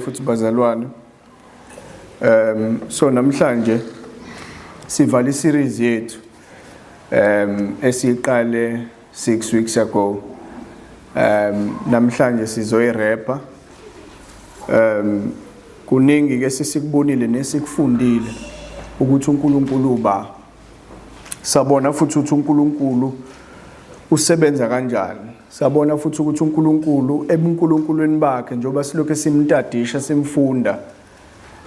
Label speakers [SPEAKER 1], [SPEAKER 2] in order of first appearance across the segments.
[SPEAKER 1] Futhi bazalwane, so namhlanje sivala iseries yethu esiqale 6 weeks ago. Namhlanje sizoyirapper. Kuningi ke sesikubonile nesikufundile ukuthi uNkulunkulu uba. Sabona futhi ukuthi uNkulunkulu usebenza kanjani. Sabona futhi ukuthi uNkulunkulu ebuNkulunkulweni bakhe, njengoba silokhu simtadisha simfunda,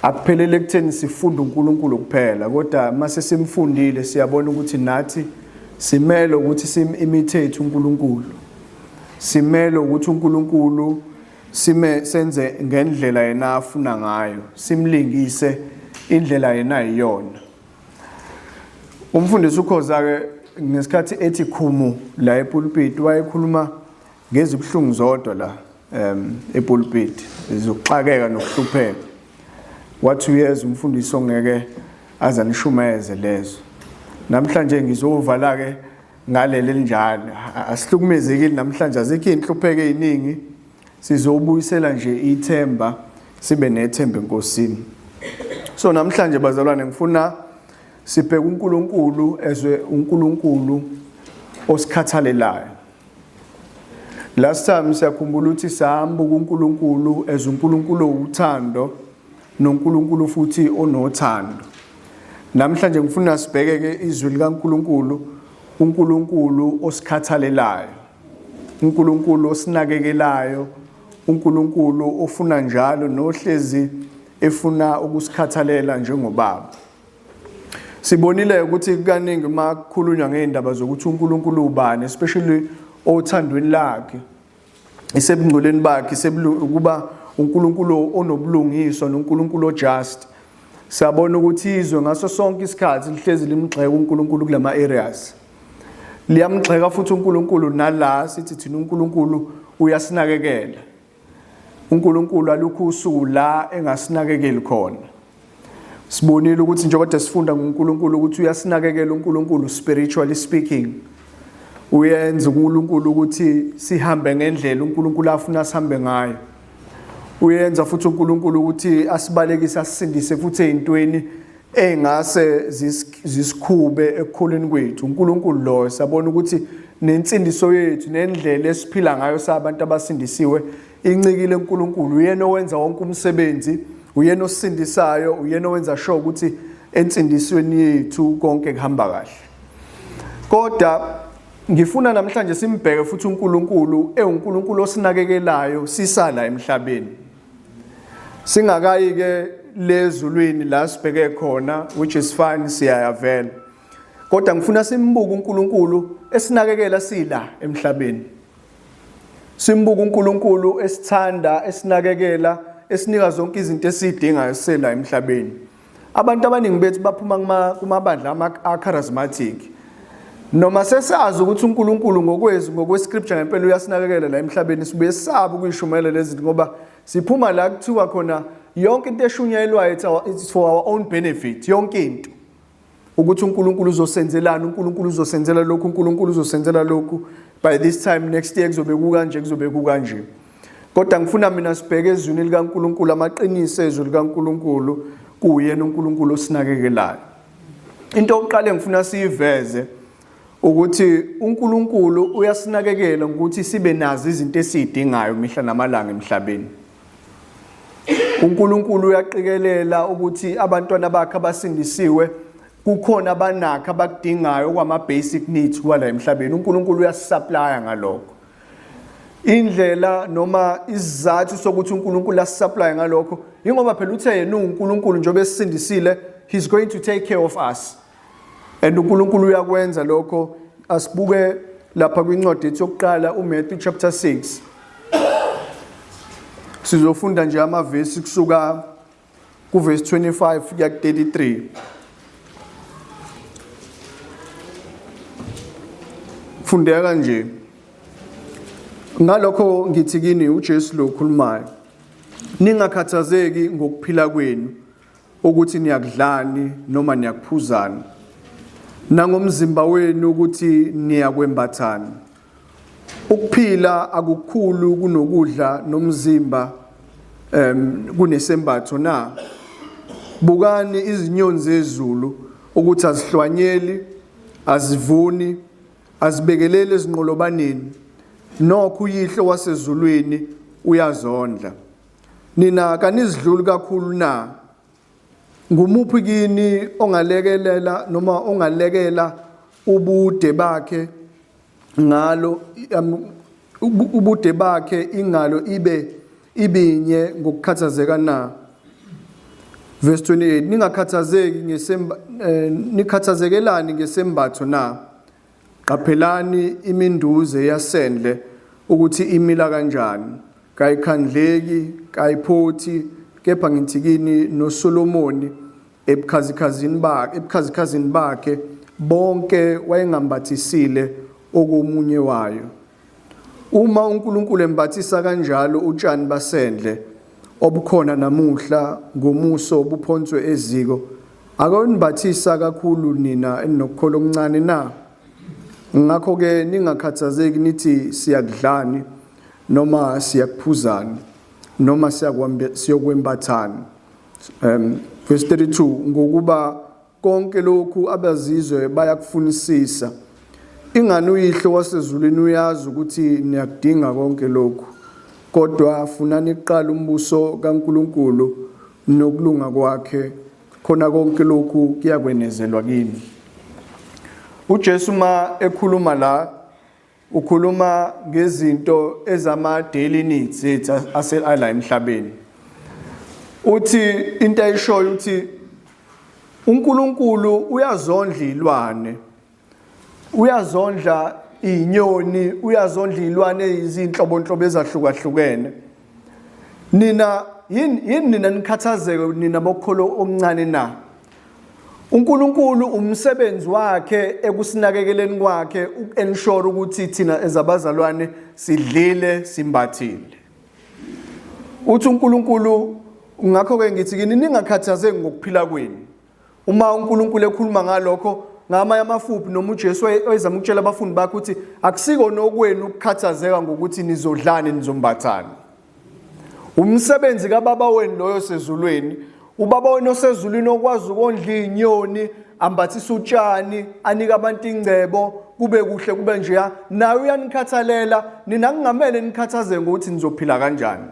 [SPEAKER 1] akuphelele ekutheni sifunda uNkulunkulu kuphela, kodwa mase simfundile siyabona ukuthi nathi simele ukuthi sim-imitate uNkulunkulu, simele ukuthi uNkulunkulu sime senze ngendlela yena afuna ngayo, simlingise indlela yena ayiyona. Umfundisi uKhoza ke ngesikhathi ethi khumu la epulpit wayekhuluma ngezibuhlungu zodwa la epulpit, zokuxakeka nokuhlupheka. Wathi uyeza umfundisi ongeke aze anishumayeze lezo. Namhlanje ngizovala ke ngaleli linjalo. Asihlukumezekile namhlanje, azikho inhlupheko eziningi. Sizobuyisela nje ithemba, sibe nethemba eNkosini. So namhlanje bazalwane ngifuna sibheke uNkulunkulu ezwe uNkulunkulu osikhathalelayo. Last time siyakhumbula ukuthi sahamba kuNkulunkulu as uNkulunkulu owuthando noNkulunkulu futhi onothando. Namhlanje ngifuna sibheke ke izwi likaNkulunkulu, uNkulunkulu osikhathalelayo, uNkulunkulu osinakekelayo, uNkulunkulu ofuna njalo nohlezi efuna ukusikhathalela njengobaba. Sibonile ukuthi kaningi uma kukhulunywa ngeindaba zokuthi uNkulunkulu ubani, especially othandweni lakhe, isebungcweleni bakhe, ukuba uNkulunkulu onobulungiswa noNkulunkulu ojust. Siyabona ukuthi izwe ngaso sonke isikhathi lihlezi limgxeka uNkulunkulu kulama areas. Liyamgxeka futhi uNkulunkulu nala sithi thina uNkulunkulu uyasinakekela. uNkulunkulu alukho usuku la engasinakekeli khona. Sibonile ukuthi njengoba sifunda ngoNkulunkulu ukuthi uyasinakekela uNkulunkulu spiritually speaking. Uyenza uNkulunkulu ukuthi sihambe ngendlela uNkulunkulu afuna sihambe ngayo. Uyenza futhi uNkulunkulu ukuthi asibalekise, asisindise futhi ezintweni engase zisikhube ekukhuleni kwethu. uNkulunkulu lo sabona ukuthi nensindiso yethu nendlela esiphila ngayo sabantu abasindisiwe incikile uNkulunkulu. Uyena owenza wonke umsebenzi, uyena osisindisayo, uyena owenza sure ukuthi ensindisweni yethu konke kuhamba kahle. Kodwa ngifuna namhlanje simbheke futhi uNkulunkulu ewuNkulunkulu osinakekelayo sisala emhlabeni. Singakayi ke lezulwini la sibheke khona, which is fine, siyayavela. Kodwa ngifuna simbuke uNkulunkulu esinakekela sila emhlabeni. Simbuke uNkulunkulu esithanda, esinakekela, esinika zonke izinto esidingayo sela emhlabeni. Abantu abaningi bethu baphuma kumabandla a-charismatic. Noma sesazi ukuthi uNkulunkulu ngokwezwi, ngokwescripture ngempela uyasinakekela la emhlabeni, sibuye sisabe ukuyishumayela lezi zinto ngoba siphuma la kuthiwa khona yonke into eshunyayelwayo it's for our own benefit, yonke into. Ukuthi uNkulunkulu uzosenzelani, uNkulunkulu uzosenzela lokhu, uNkulunkulu uzosenzela lokhu, by this time next year kuzobe kukanje, kuzobe kukanje. Kodwa ngifuna mina sibheke ezwini likaNkulunkulu, amaqiniso ezwi likaNkulunkulu, kuyena uNkulunkulu osinakekelayo. Into yokuqala engifuna siyiveze ukuthi uNkulunkulu uyasinakekela ngokuthi sibe nazo izinto esizidingayo mihla namalanga emhlabeni. uNkulunkulu uyaqikelela ukuthi abantwana bakhe abasindisiwe kukhona abanakho abakudingayo okwama basic needs kwala emhlabeni. uNkulunkulu uyasupplya ngalokho. Indlela noma isizathu sokuthi uNkulunkulu asisupply ngalokho ingoba phela uthe yena uNkulunkulu njengoba esisindisile, he's going to take care of us. And uNkulunkulu uyakwenza lokho. Asibuke lapha kwincwadi yethu yokuqala uMatthew chapter 6. Sizofunda nje amavesi kusuka kuverse 25 kuya ku-33. Fundeka kanje. Ngalokho ngithi kini, uJesu lo okhulumayo, ningakhathazeki ngokuphila kwenu ukuthi niyakudlani noma niyakuphuzani, nangomzimba wenu ukuthi niyakwembathani. Ukuphila akukhulu kunokudla, nomzimba kunesembatho na? Bukani izinyoni zezulu ukuthi azihlwanyeli, azivuni, azibekeleli ezinqolobaneni, nokho uYihlo wasezulwini uyazondla. Nina kanizidluli kakhulu na? Ngumuphi kini ongalekelela noma ongalekela ubude bakhe ngalo ubude bakhe ingalo ibe ibinye ngokukhathazeka na? Verse 28, ningakhathazeki ngesemba nikhathazekelani ngesembatho na? Qaphelani iminduze yasendle ukuthi imila kanjani, kayikhandleki, kayiphothi, kepha ngithi kini noSolomoni ebukhazikhazini bakhe, ebukhazikhazini bakhe bonke wayengambathisile okomunye wayo. Uma uNkulunkulu embathisa kanjalo utshani basendle obukhona namuhla, ngomuso buphonswe eziko, akayonimbathisa kakhulu nina eninokukholwa okuncane na? Ngakho-ke ningakhathazeki nithi siyakudlani noma siyakuphuzani noma siyokwembathani. Verse 32, ngokuba konke lokhu abazizwe bayakufunisisa. Ingani uYihlo wasezulwini uyazi ukuthi niyakudinga konke lokhu. Kodwa funani kuqala umbuso kaNkulunkulu nokulunga kwakhe, khona konke lokhu kuyakwenezelwa kini. UJesu ma ekhuluma la ukhuluma ngezinto ezama daily needs zethu asela emhlabeni. Uthi into ayishoyo uthi uNkulunkulu uyazondla ilwane, uyazondla izinyoni, uyazondla izilwane ezinhlobonhlobo ezahlukahlukene. Nina yini yini nina nikhathazeke nina bokholo okuncane na? uNkulunkulu umsebenzi wakhe ekusinakekeleni kwakhe uku-ensure ukuthi thina ezabazalwane sidlile simbathile. Uthi uNkulunkulu, ngakho-ke ngithi kini ningakhathazeki ngokuphila kwenu. Uma uNkulunkulu ekhuluma ngalokho ngamanye amafuphi noma uJesu wayezama ukutshela abafundi bakhe ukuthi akusiko nokwenu ukukhathazeka ngokuthi nizodlani nizombathani. Umsebenzi kaBaba wenu loyo osezulwini. UBaba wenu osezulwini okwazi ukondla izinyoni, ambathise utshani, anike abantu ingcebo, kube kuhle kube njeya, naye uyanikhathalela. Nina kungamele nikhathazeke ngokuthi nizophila kanjani.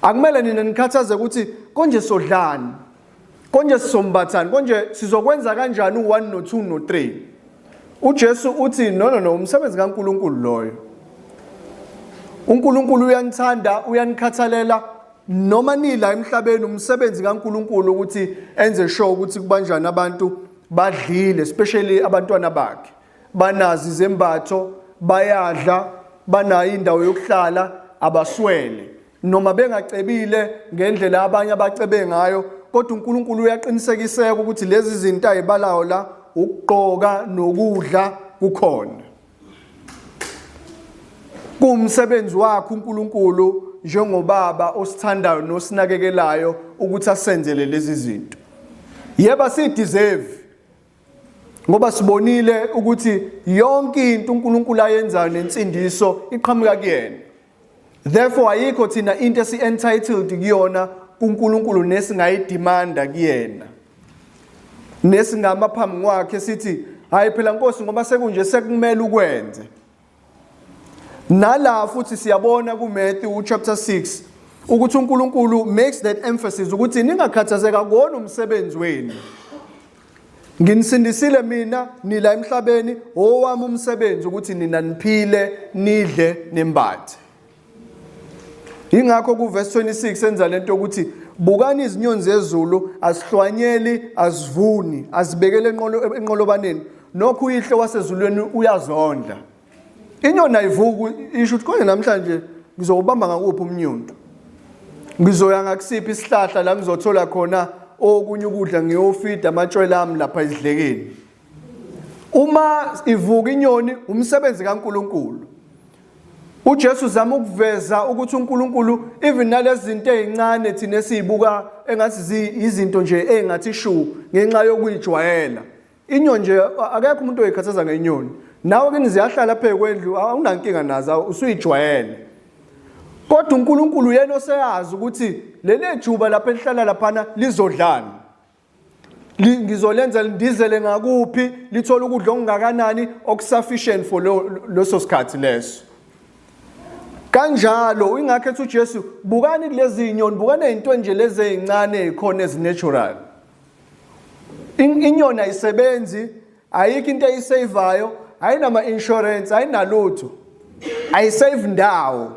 [SPEAKER 1] Akumele nina nikhathazeke ukuthi konje sodlani, konje sizombathani, konje sizokwenza kanjani u-1 no-2 no-3. UJesu uthi no no no, umsebenzi kaNkulunkulu loyo. uNkulunkulu uyanithanda, uyanikhathalela noma nila emhlabeni. Umsebenzi kaNkulunkulu ukuthi enze sure ukuthi kubanjani abantu badlile, especially abantwana bakhe banazi izembatho, bayadla, banayo indawo yokuhlala, abaswele noma bengacebile ngendlela abanye abacebe ngayo, kodwa uNkulunkulu uyaqinisekiseka ukuthi lezi zinto ayibalayo la, ukugqoka nokudla, kukhona. Kuwumsebenzi wakhe uNkulunkulu njengobaba osithandayo nosinakekelayo ukuthi asenzele lezi zinto. Yeba sideserve, ngoba sibonile ukuthi yonke into uNkulunkulu ayenzayo nensindiso iqhamuka kuyena. Therefore ayikho thina into esi-entitled kuyona kuNkulunkulu nesingayidimanda kuyena, nesingama phambi kwakhe sithi hayi phela Nkosi, ngoba sekunje sekumele ukwenze. Nala futhi siyabona kuMatthew chapter 6 ukuthi uNkulunkulu makes that emphasis ukuthi ningakhathazeka kona umsebenzi wenu. Nginisindisile mina, nila emhlabeni, owami umsebenzi ukuthi nina niphile, nidle, nembathe. Ingakho kuverse 26 enza lento ukuthi bukani izinyoni zezulu, azihlwanyeli, azivuni, azibekele enqolobaneni, nokho uYihlo wasezulwini uyazondla. Inyoni ayivuki isho ukuthi konje namhlanje ngizowubamba ngakuphi umnyundo, ngizoya ngakusiphi isihlahla la ngizothola khona okunye ukudla, ngiyofida amatshwele ami lapha esidlekeni. Uma ivuka inyoni, umsebenzi kaNkulunkulu. UJesu uzama ukuveza ukuthi uNkulunkulu even nalezi zinto ezincane thina esizibuka engathi izinto nje engathi shu ngenxa yokuyijwayela. Inyoni nje, akekho umuntu oyikhathaza ngenyoni. Nawe kini ziyahlala phezu kwendlu, awunankinga nazo, usuyijwayele. Kodwa uNkulunkulu uyena oseyazi ukuthi leli juba lapha elihlala laphana lizodlani. Ngizolenza lindizele ngakuphi, lithole ukudla okungakanani okusufficient for leso sikhathi leso. Kanjalo ingakho ethi uJesu bukani kulezi zinyoni, bukani izinto nje lezi ezincane ezikhona ezinatural. Inyoni ayisebenzi, ayikho into eyisevayo, ayinama insurance, ayinalutho. Ayisave ndawo.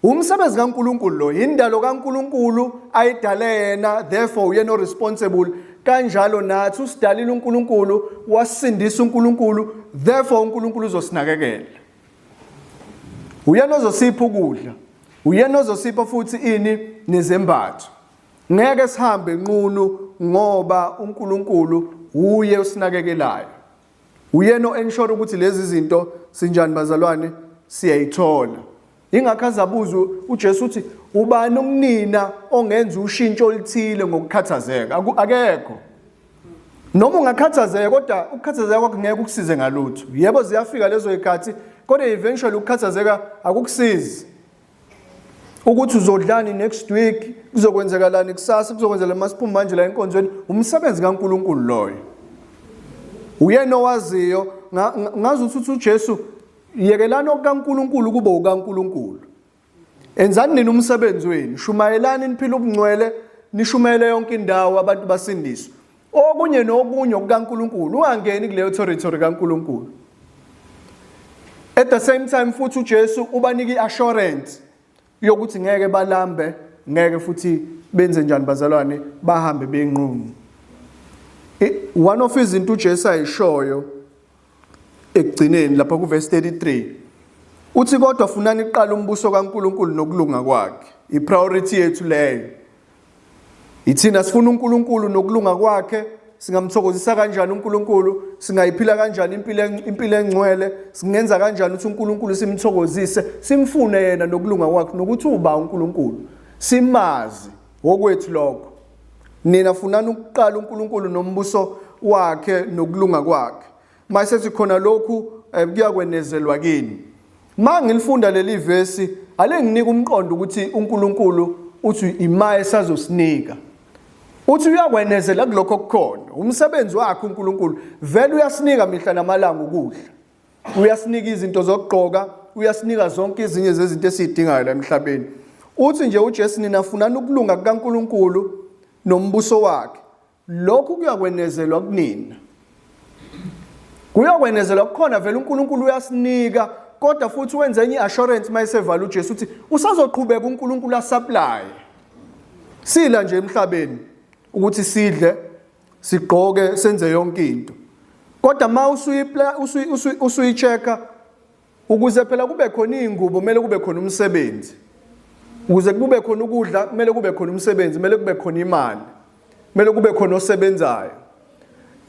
[SPEAKER 1] Umsebenzi kaNkuluNkulu lo, indalo kaNkuluNkulu ayidale yena, therefore uyena oresponsible. Kanjalo nathi usidalile uNkulunkulu, wasindisa uNkulunkulu, therefore uNkulunkulu uzosinakekela. Uyena ozosipha ukudla, uyena ozosipha futhi ini nezembatho. Ngeke sihambe nqunu ngoba uNkulunkulu uye osinakekelayo. Uyena o-ensure ukuthi lezi zinto sinjani bazalwane siyayithola. Ingakho azabuza uJesu uthi ubani okunina ongenza ushintsho oluthile ngokukhathazeka? Akekho. Noma ungakhathazeka kodwa ukukhathazeka kwakho ngeke kukusize ngalutho. Yebo ziyafika lezo zikhathi kodwa eventually ukukhathazeka akukusizi. Ukuthi uzodlani next week, kuzokwenzekalani kusasa, kuzokwenzela masiphuma manje la enkonzweni, umsebenzi kaNkuluNkulu loyo. Uyena owaziyo ngazi ukuthi uJesu yekelani okukaNkuluNkulu kube ukaNkuluNkulu. Enzani nina umsebenzi wenu, shumayelani niphile ubungcwele, nishumayele yonke indawo abantu basindiswe. Okunye nokunye okukaNkuluNkulu, ungangeni kuleyo territory kaNkuluNkulu. At the same time futhi uJesu ubanika iassurance yokuthi ngeke balambe, ngeke futhi benze njani bazalwane, bahambe benqunu. One of izinto uJesu ayishoyo ekugcineni lapha kuverse 33 uthi kodwa funani kuqala umbuso kaNkuluNkulu nokulunga kwakhe. Ipriority yethu leyo. Ithina sifuna uNkulunkulu nokulunga kwakhe. Singamthokozisa kanjani uNkulunkulu? Singayiphila kanjani impilo impilo engcwele? Singenza kanjani ukuthi uNkulunkulu simthokozise? Simfune yena nokulunga kwakhe nokuthi uba uNkulunkulu. Simazi okwethu lokho. Nina funani ukuqala uNkulunkulu nombuso wakhe nokulunga kwakhe. Mayesethi khona lokhu eh, kuyakwenezelwa kini. Ma ngilifunda leli vesi alenginika umqondo ukuthi uNkulunkulu uthi ima esazosinika. Uthi uyakwenezela kulokho okukhona. Umsebenzi wakhe uNkulunkulu vele uyasinika mihla namalanga ukudla. Uyasinika izinto zokugqoka, uyasinika zonke ezinye zezinto esizidingayo la emhlabeni. Uthi nje uJesu nina funani ukulunga kukaNkulunkulu nombuso wakhe. Lokhu kuyakwenezelwa kunina. Kuyokwenezelwa kukhona vele uNkulunkulu uyasinika kodwa futhi wenza enye i-assurance uma esevala uJesu uthi usazoqhubeka uNkulunkulu asupply. Sila nje emhlabeni ukuthi sidle, sigqoke, senze yonke into. Kodwa uma usuyi-check-a Ukuze phela kube khona iy'ngubo kumele kube khona umsebenzi. Ukuze kube khona ukudla kumele kube khona umsebenzi, kumele kube khona imali. Kumele kube khona osebenzayo.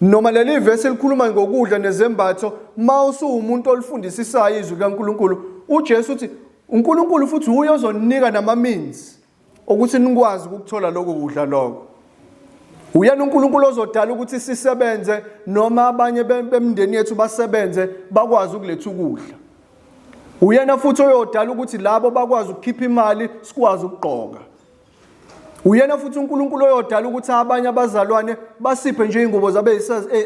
[SPEAKER 1] Noma leli vesi elikhuluma ngokudla nezembatho, uma usuwumuntu olifundisisayo izwi likaNkulunkulu, uJesu uthi uNkulunkulu futhi uye ozoninika nama-means. Ukuthi nikwazi ukukuthola lokho kudla lokho. Uyena uNkulunkulu ozodala ukuthi sisebenze noma abanye bemndeni yethu basebenze bakwazi ukuletha ukudla. Uyena futhi oyodala ukuthi labo bakwazi ukukhipha imali sikwazi ukugqoka. Uyena futhi uNkulunkulu oyodala ukuthi abanye abazalwane basiphe nje ingubo zabe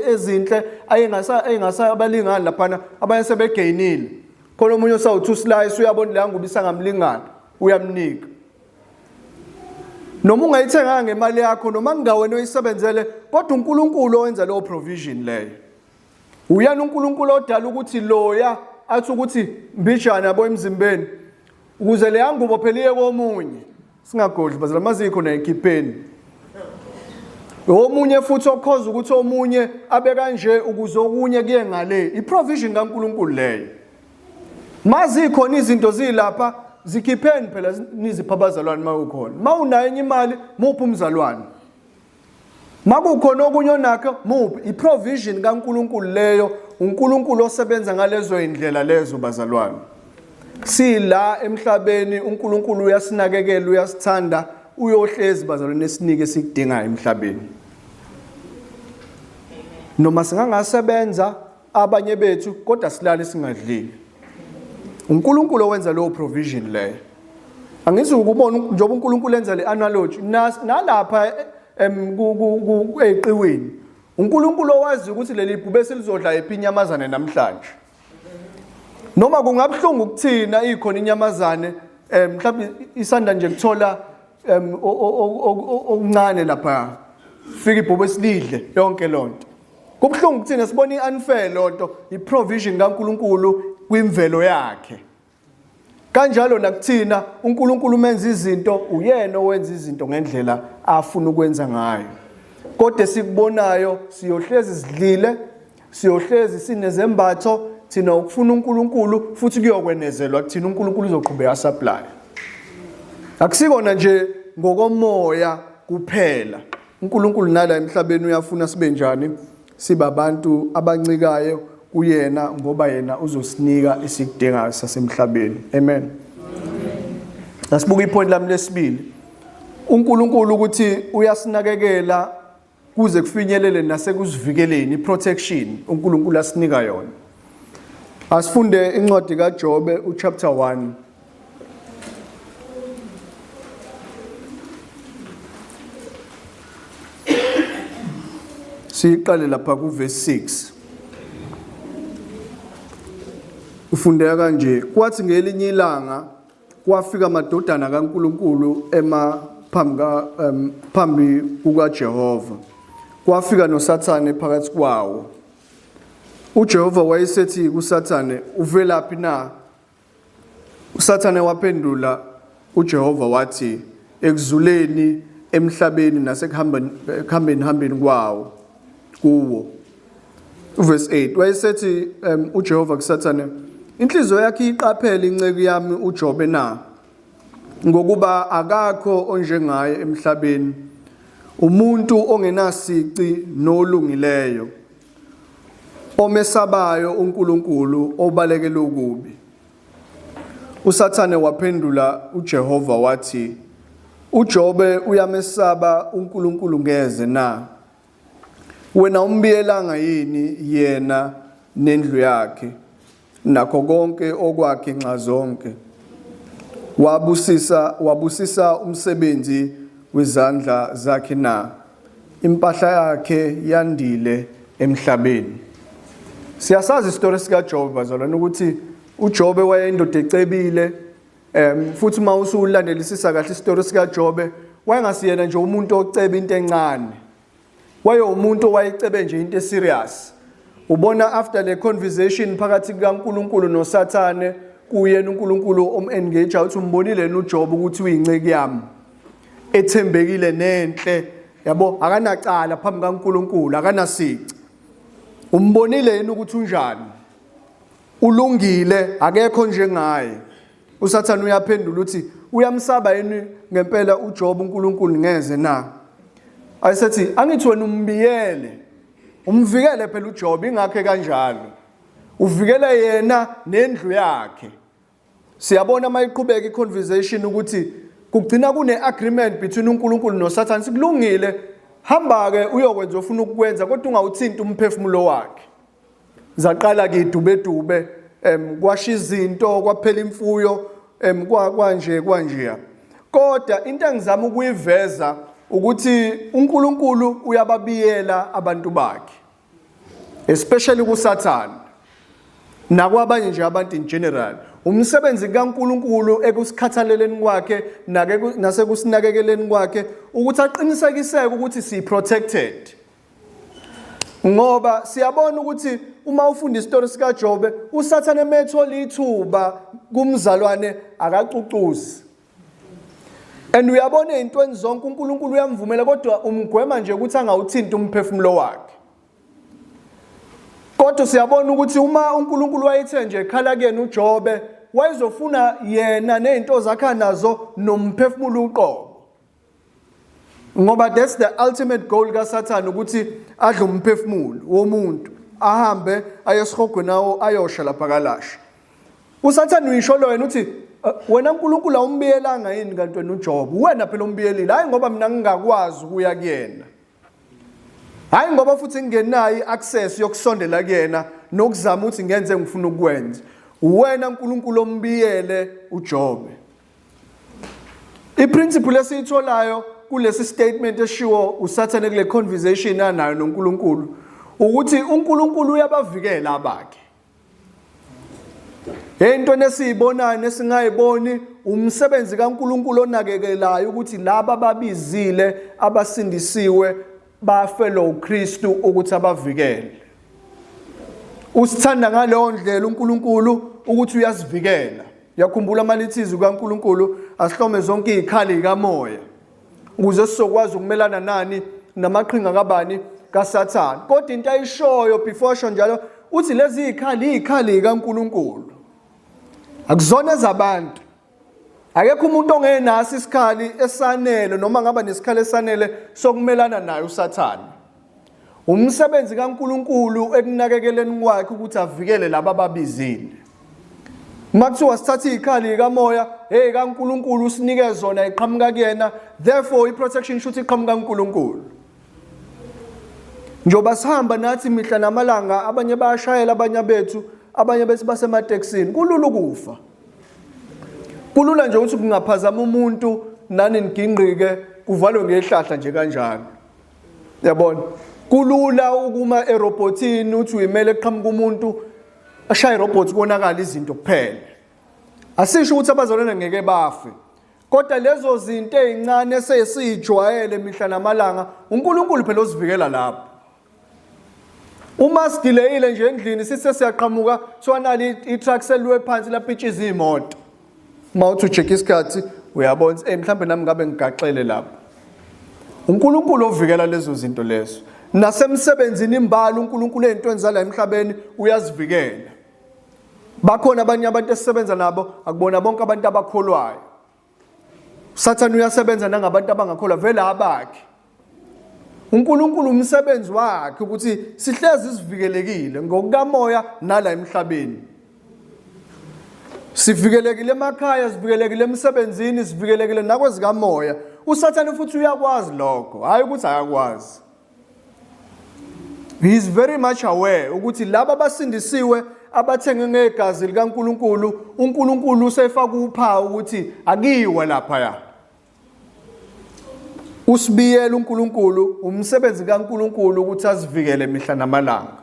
[SPEAKER 1] ezinhle ayengasa engasabalingani laphana abanye sebegeyinile. Khona omunye osawuthi usilayisi uyabona leya ngubo isangamlingana. Uyamnika noma ungayithenganga ngemali yakho noma kungawena oyisebenzele kodwa uNkulunkulu owenza leyo provision leyo. Uyena uNkulunkulu odala ukuthi loya athi ukuthi mbijana yabo emzimbeni ukuze leya ngubo phela iye komunye. Singagodli bazala mazikho nayikhipheni omunye futhi okhoza ukuthi omunye abe kanje ukuze okunye kuye ngale. I-provision kaNkulunkulu leyo. Mazikhona izinto zilapha zikhipheni phela nizipha abazalwane mawukhona. Mawunayo enye imali muphi umzalwane. Makukhona okunye onakho muphi. I-provision kaNkulunkulu leyo. uNkulunkulu osebenza ngalezo indlela lezo bazalwane. Sila emhlabeni uNkulunkulu uyasinakekela uyasithanda uyohlezi bazalwane esinike esikudingayo emhlabeni. Noma singangasebenza abanye bethu kodwa silale singadlile. uNkulunkulu owenza leyo provision leyo. Angizukubona njengoba uNkulunkulu enza le analogy nalapha eqiwini. uNkulunkulu owazi ukuthi leli bhubesi lizodla iphi inyamazane namhlanje. Noma kungabuhlungu kuthina ikhona inyamazane mhlawumbe isanda nje kuthola okuncane lapha. Fika ibhubesi lidle yonke lonto. Kubuhlungu kuthina sibona i-unfair lonto, i-provision kaNkulunkulu kwimvelo yakhe. Kanjalo nakuthina uNkulunkulu umenza izinto uyena owenza izinto ngendlela afuna ukwenza ngayo. Kodwa esikubonayo siyohlezi sidlile, siyohlezi sinezembatho thina ukufuna uNkulunkulu futhi kuyokwenezelwa kuthina uNkulunkulu uzoqhubeka supply. Akusikona nje ngokomoya kuphela. uNkulunkulu nala emhlabeni uyafuna sibe njani? Sibe abantu abancikayo kuyena ngoba yena uzosinika esikudingayo sasemhlabeni. Amen. Asibuke ipoint lami lesibili. uNkulunkulu ukuthi uyasinakekela kuze kufinyelele nasekuzivikeleni iprotection uNkulunkulu asinika yona. Asifunde incwadi kaJobe uchapter 1. Siqale lapha kuverse 6. Ufundeka kanje, kwathi ngelinye ilanga kwafika amadodana kaNkuluNkulu ema phambi ka phambi kukaJehova. Kwafika noSathane phakathi kwawo. UJehova wayesethi kuSathane, uvelaphi na? USathane waphendula uJehova wathi, ekuzuleni emhlabeni nasekuhambeni hambeni kwawo kuwo. Uverse 8 wayesethi uJehova kuSathane, inhliziyo yakhe iqaphele inceku yami uJobe na? Ngokuba akakho onjengaye emhlabeni, umuntu ongenasici nolungileyo, omesabayo uNkulunkulu, obalekela okubi. USathane waphendula uJehova wathi, uJobe uyamesaba uNkulunkulu ngeze na? Wena umbiyelanga yini yena nendlu yakhe nakho konke okwakhe nxazonke? Wabusisa wabusisa umsebenzi wezandla zakhe na? Impahla yakhe yandile emhlabeni. Siyasazi isitori sikaJobe bazalwane ukuthi uJobe wayeyindoda ecebile futhi uma usulandelisisa kahle isitori sikaJobe wayengasiyena nje umuntu oceba into encane. Wayewumuntu owayecebe nje into eserious. Ubona after le conversation phakathi kukaNkulunkulu noSathane kuyena uNkulunkulu om-engage uthi umbonile yena uJobe ukuthi uyinceku yami ethembekile nenhle yabo akanacala phambi kaNkulunkulu akanasici. Umbonile yena ukuthi unjani? Ulungile akekho njengaye. USathane uyaphendula uthi uyamsaba yini ngempela uJob uNkulunkulu ngeze na? Ayisethi angithi wena umbiyele. Umvikele phela uJob ingakho kanjalo. Uvikele yena nendlu yakhe. Siyabona mayiqhubeka iconversation ukuthi kugcina kune agreement between uNkulunkulu noSathane sikulungile hamba ke uyokwenza ofuna ukukwenza kodwa ungawuthinti umphefumulo wakhe. Zaqala ke idubedube kwasha izinto kwaphela imfuyo kwanje kwanjeya. Kodwa into engizama ukuyiveza ukuthi uNkulunkulu uyababiyela abantu bakhe especially kuSathane nakwabanye nje abantu in general. Umsebenzi kaNkulunkulu ekusikhathaleleni kwakhe nasekuSinakekeleni kwakhe ukuthi aqinisekiseke ukuthi si protected. Ngoba siyabona ukuthi uma ufunda isitori sikaJobe uSathane methola ithuba kumzalwane akacucuzi. And uyabona ezintweni zonke uNkulunkulu uyamvumela kodwa umgwema nje ukuthi angawuthinti umphefumulo wakhe. Kodwa siyabona ukuthi uma uNkulunkulu wayethe nje khala kuyena uJobe wayezofuna yena nezinto zakhe anazo nomphefumulo uqobo. Ngoba that's the ultimate goal kaSathane ukuthi adle umphefumulo womuntu ahambe aye esihogweni awo ayosha lapha kalasha. USathane uyisho lo yena uthi eh, wena uNkulunkulu awumbiyelanga yini kanti wena uJob? Wena phela umbiyelile. Hayi ngoba mina ngingakwazi ukuya kuyena. Hayi ngoba futhi ngingenayo i-access yokusondela kuyena nokuzama ukuthi ngenze ngifuna ukukwenza. Wena uNkulunkulu ombiyele uJobe. Iprinciple esiyitholayo kulesi statement eshiwo uSathane kule conversation anayo noNkulunkulu ukuthi uNkulunkulu uyabavikela abakhe. Into esiyibonayo nesingayiboni umsebenzi kaNkulunkulu onakekelayo ukuthi laba ababizile abasindisiwe bafelwa uKristu ukuthi abavikele. Usithanda ngaleyo ndlela uNkulunkulu ukuthi uyasivikela. Uyakhumbula malithi izwi kaNkulunkulu asihlome zonke izikhali zikamoya ukuze sizokwazi ukumelana nani namaqhinga kabani kaSathane. Kodwa into ayishoyo before asho njalo uthi lezi zikhali izikhali zikaNkulunkulu. Akuzona ezabantu. Akekho umuntu ongenaso isikhali esanele noma ngaba nesikhali esanele sokumelana naye uSathane. Umsebenzi kaNkulunkulu ekunakekeleni kwakhe ukuthi avikele laba ababizile. Uma kuthiwa sithatha izikhali kamoya, hey kaNkulunkulu usinike zona iqhamuka kuyena, therefore i-protection shuthi iqhamuka kuNkulunkulu. Njoba sihamba nathi mihla namalanga abanye bayashayela abanye bethu, abanye bethi basematekisini, kulula ukufa. Kulula nje ukuthi kungaphazama umuntu nani nigingqike kuvalwe ngehlahla nje kanjalo. Yabona? Kulula ukuma erobotini uthi uyimele kuqhamuka umuntu ashaye irobot konakala izinto kuphela. Asisho ukuthi abazalwane ngeke bafe. Kodwa lezo zinto ezincane esesijwayele mihla namalanga uNkulunkulu phela osivikela lapho. Uma sidileyile nje endlini sithe siyaqhamuka kuthiwa nali i-truck seliwe phansi lapitshiza iy'moto. Uma uthi ujeke isikhathi uyabona ukuthi mhlawumbe nami ngabe ngigaxele lapho. uNkulunkulu ovikela lezo zinto lezo. Nasemsebenzini imbala uNkulunkulu ey'ntweni zala emhlabeni uyazivikela. Bakhona abanye abantu esisebenza nabo akubona bonke abantu abakholwayo. uSathane uyasebenza nangabantu abangakholwa vele abakhe. uNkulunkulu umsebenzi wakhe ukuthi sihlezi sivikelekile ngokukamoya nala emhlabeni. Sivikelekile emakhaya, sivikelekile emsebenzini, sivikelekile nakwezikamoya. uSathane futhi uyakwazi lokho, hayi ukuthi akakwazi. He is very much aware ukuthi laba abasindisiwe abathenge ngegazi likaNkuluNkulu, uNkulunkulu usefaka uphawu ukuthi akiwe lapha ya. Usibiyela uNkulunkulu, umsebenzi kaNkulunkulu ukuthi asivikele mihla namalanga.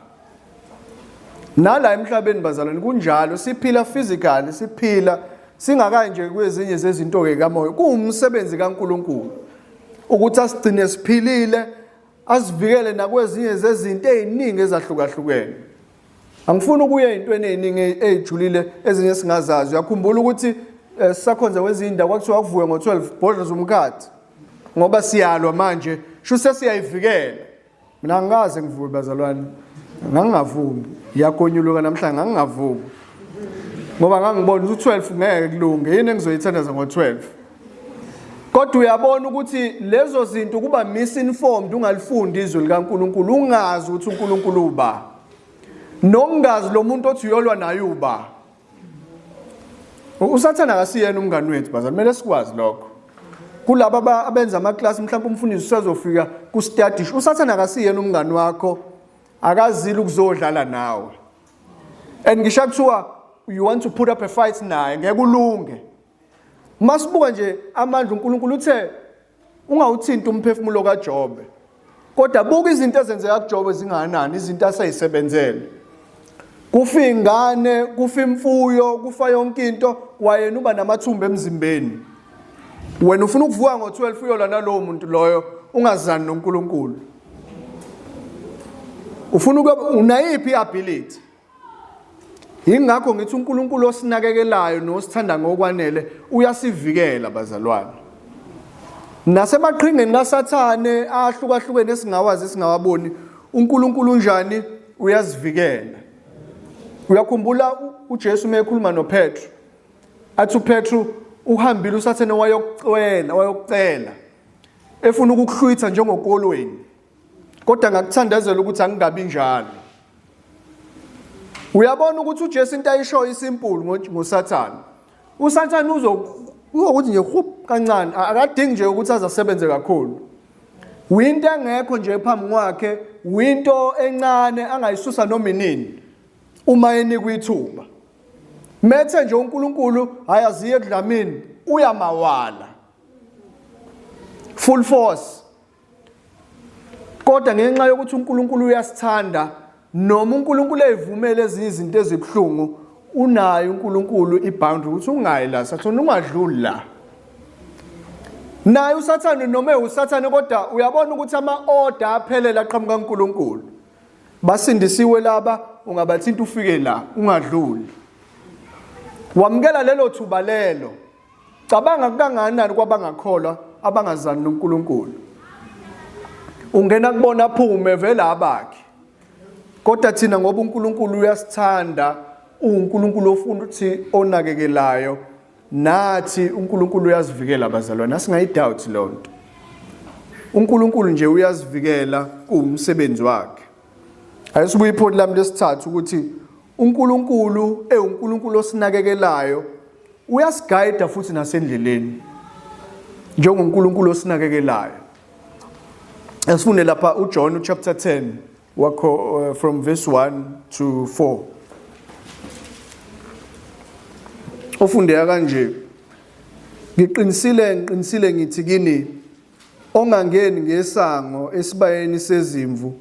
[SPEAKER 1] Nala emhlabeni bazalwane kunjalo, siphila physically, siphila singakayi nje kwezinye zezinto ke kamoya. Kuwumsebenzi kaNkulunkulu ukuthi asigcine siphilile, asivikele nakwezinye zezinto eziningi ezahlukahlukene. Angifuni ukuya ey'ntweni ey'ningi ey'julile ezinye esingazazi. Uyakhumbula ukuthi eh, sisakhonza kwezinye indawo kwakuthiwa akuvuke ngo-12 bhodloza umkhathi ngoba siyalwa manje sho sesiyayivikela. Mina angikaze ngivuke bazalwane, ngangingavumi. Ngiyagonyuluka namhlanje ngangingavumi ngoba ngangibona ukuthi u-12 ngeke kulunge, yini engizoyithandaza ngo-12? Kodwa uyabona ukuthi lezo zinto kuba misinformed ungalifundi izwi likaNkuluNkulu ungazi ukuthi uNkulunkulu uba. Nokungazi lo muntu othi uyolwa naye uba. USathane akasiyena umngani wethu bazali, kumele sikwazi lokho. Kulaba abenza amaklasi mhlawumbe umfundisi usezofika ku-study, uSathane akasiyena umngani wakho, akazile ukuzodlala nawe. And ngisho kuthiwa you want to put up a fight naye, ngeke ulunge. Masibuka nje amandla uNkulunkulu uthe ungawuthinti umphefumulo kaJobe. Kodwa buka izinto ezenzeka kuJobe zingakanani, izinto aseyisebenzele. Kufa ingane, kufa imfuyo, kufa yonke into, kwayena uba namathumba emzimbeni. Wena ufuna ukuvuka ngo-12 uyolwa nalowo muntu loyo ungazani noNkulunkulu. Ufuna ukuba unayiphi i-ability? Yingakho ngithi uNkulunkulu osinakekelayo nosithanda ngokwanele uyasivikela bazalwane. Nasemaqhingeni kaSathane ahlukahlukene esingawazi esingawaboni, uNkulunkulu unjani uyazivikela. Uyakhumbula uJesu uma ekhuluma noPetru athi uPetru uhambile uSathane wayokucela wayokucela efuna ukukuhlwitha njengokolweni kodwa ngakuthandazela ukuthi angingabi njalo uyabona ukuthi uJesu into ayishoyo isimple ngoSathane uSathane uzokuthi nje hup kancane akadingi nje ukuthi azasebenze kakhulu winto engekho nje phambi kwakhe winto encane angayisusa noma inini uma enikwa ithuba methe nje uNkulunkulu hayi aziye kudlamini uyamawala. Full force. Kodwa ngenxa yokuthi uNkulunkulu uyasithanda noma uNkulunkulu eyivumele ezinye izinto ezibuhlungu unayo uNkulunkulu iboundary ukuthi ungayi la sathane ungadluli la. Naye uSathane noma ewuSathane kodwa uyabona ukuthi ama-order aphelele aqhamuka kuNkulunkulu. Basindisiwe laba ungabathinta ufike la ungadluli. Wamukela lelo thuba lelo. Cabanga kukangakanani kwabangakholwa abangazani noNkulunkulu. Ungena kubona aphume vele abakhe. Kodwa thina ngoba uNkulunkulu uyasithanda, uNkulunkulu ofuna ukuthi onakekelayo, nathi uNkulunkulu uyazivikela bazalwane, asingayidoubt leyo nto. uNkulunkulu nje uyazivikela kuwumsebenzi wakhe. Ake sibuye iphoni lami lesithathu ukuthi uNkulunkulu ewuNkulunkulu osinakekelayo uyasigayida futhi nasendleleni njengoNkulunkulu osinakekelayo. Asifunde lapha uJohn chapter 10 wakho from verse 1 to 4. Ofundeka kanje Ngiqinisile ngiqinisile ngithi kini ongangeni ngesango esibayeni sezimvu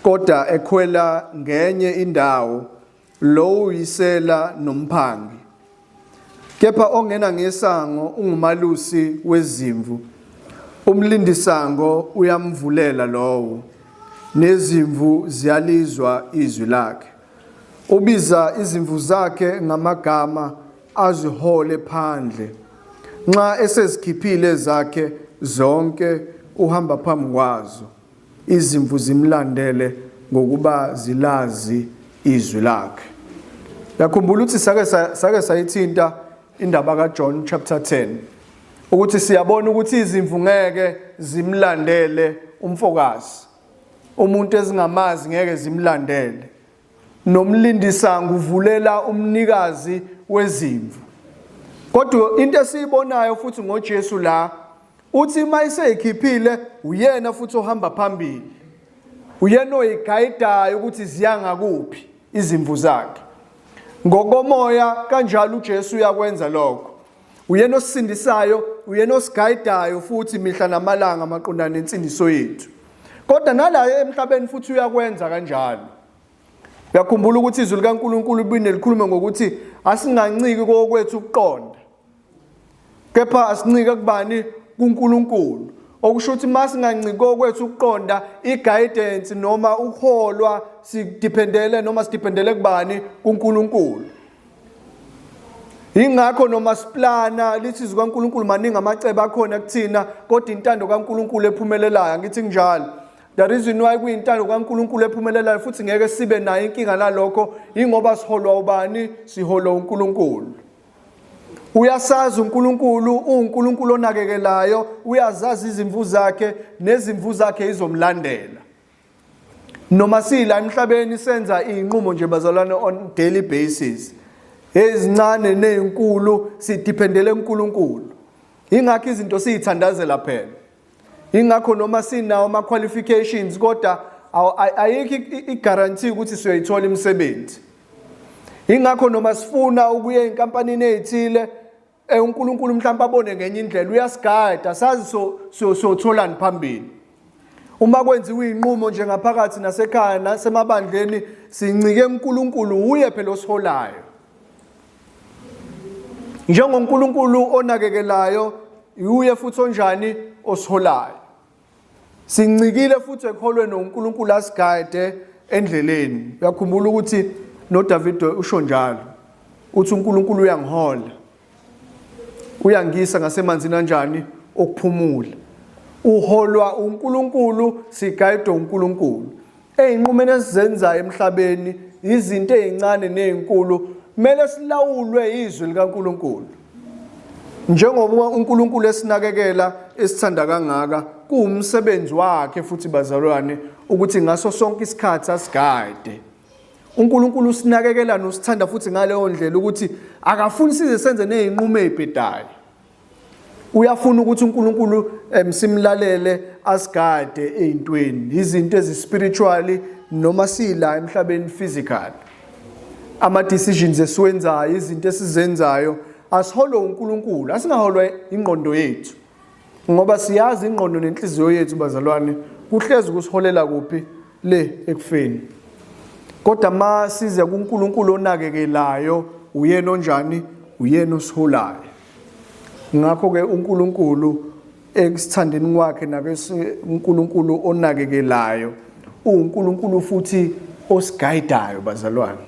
[SPEAKER 1] kodwa ekhwela ngenye indawo lowo uyisela nomphangi. Kepha ongena ngesango ungumalusi wezimvu. Umlindisango uyamvulela lowo, nezimvu ziyalizwa izwi lakhe. Ubiza izimvu zakhe ngamagama azihole phandle. Nxa esezikhiphile ezakhe zonke uhamba phambi kwazo. Izimvu zimlandele ngokuba zilazi izwi lakhe. Yakhumbula ukuthi sake sake sayithinta indaba kaJohn chapter 10 ukuthi siyabona ukuthi izimvu ngeke zimlandele umfokazi. Umuntu ezingamazi ngeke zimlandele. Nomlindisango uvulela umnikazi wezimvu. Kodwa into esiyibonayo futhi ngoJesu la uthi uma eseyikhiphile uyena futhi ohamba phambili. Uyena oyigayidayo ukuthi ziya ngakuphi izimvu zakhe. Ngokomoya kanjalo uJesu uyakwenza lokho. Uyena osisindisayo, uyena osigayidayo futhi mihla namalanga maqondana nensindiso yethu. Kodwa nala emhlabeni futhi uyakwenza kanjalo. Uyakhumbula ukuthi izwi likaNkulunkulu bine likhulume ngokuthi asinganciki kokwethu ukuqonda. Kepha asincike kubani kuNkulunkulu. Okusho ukuthi uma singanciki kokwethu ukuqonda i-guidance noma ukuholwa sidependele noma sidependele kubani kuNkulunkulu. Ingakho noma siplana lithi izwi kaNkulunkulu maningi amacebo akhona kuthina kodwa intando kaNkulunkulu ephumelelayo angithi kunjalo. The reason why kuyintando kaNkulunkulu ephumelelayo futhi ngeke sibe nayo inkinga nalokho ingoba siholwa ubani? Siholwa uNkulunkulu. Uyasazi uNkulunkulu, uNkulunkulu onakekelayo, uyazazi izimvu zakhe nezimvu zakhe izomlandela. Noma sila emhlabeni senza izinqumo nje bazalwane on daily basis. Ezincane nezinkulu sidependele kuNkulunkulu. Ingakho izinto siyithandazela phela. Ingakho noma sinawo ama qualifications kodwa ayikho i-guarantee ukuthi siyoyithola imisebenzi. Ingakho noma sifuna ukuya enkampanini ezithile eh uNkulunkulu mhlawumbe abone ngenye indlela uyasigada sazi so siyotholani phambili. Uma kwenziwa inqumo nje ngaphakathi nasekhaya nasemabandleni sincike kuNkulunkulu uye phela osiholayo. NjengoNkulunkulu onakekelayo uye futhi onjani osiholayo. Sincikile futhi ekholweni uNkulunkulu asigayide endleleni. Uyakhumbula ukuthi noDavide usho njalo. Uthi uNkulunkulu uyangihola. Uyangisa ngasemanzini anjani okuphumula. Uholwa uNkulunkulu, sigayidwe uNkulunkulu. Ey'nqumeni esizenzayo emhlabeni, izinto ey'ncane ney'nkulu, kumele silawulwe izwi likaNkulunkulu. Njengoba uNkulunkulu esinakekela esithanda kangaka, kuwumsebenzi wakhe futhi bazalwane ukuthi ngaso sonke isikhathi asigade. uNkulunkulu usinakekela nosithanda futhi ngaleyo ndlela ukuthi akafuni size senze nezinqumo ezibhedayo. Uyafuna ukuthi uNkulunkulu simlalele asigade ezintweni, izinto ezispiritually noma sila emhlabeni physical. Ama decisions esiwenzayo, izinto esizenzayo asiholwe uNkulunkulu, asingaholwa ingqondo yethu. Ngoba siyazi ingqondo nenhliziyo yethu bazalwane kuhlezi kusiholela kuphi le ekufeni. Kodwa ma size kuNkulunkulu onakekelayo uyena onjani uyena osiholayo. Ngakho ke uNkulunkulu ekusithandeni kwakhe nakese uNkulunkulu onakekelayo uNkulunkulu futhi osigayidayo bazalwane.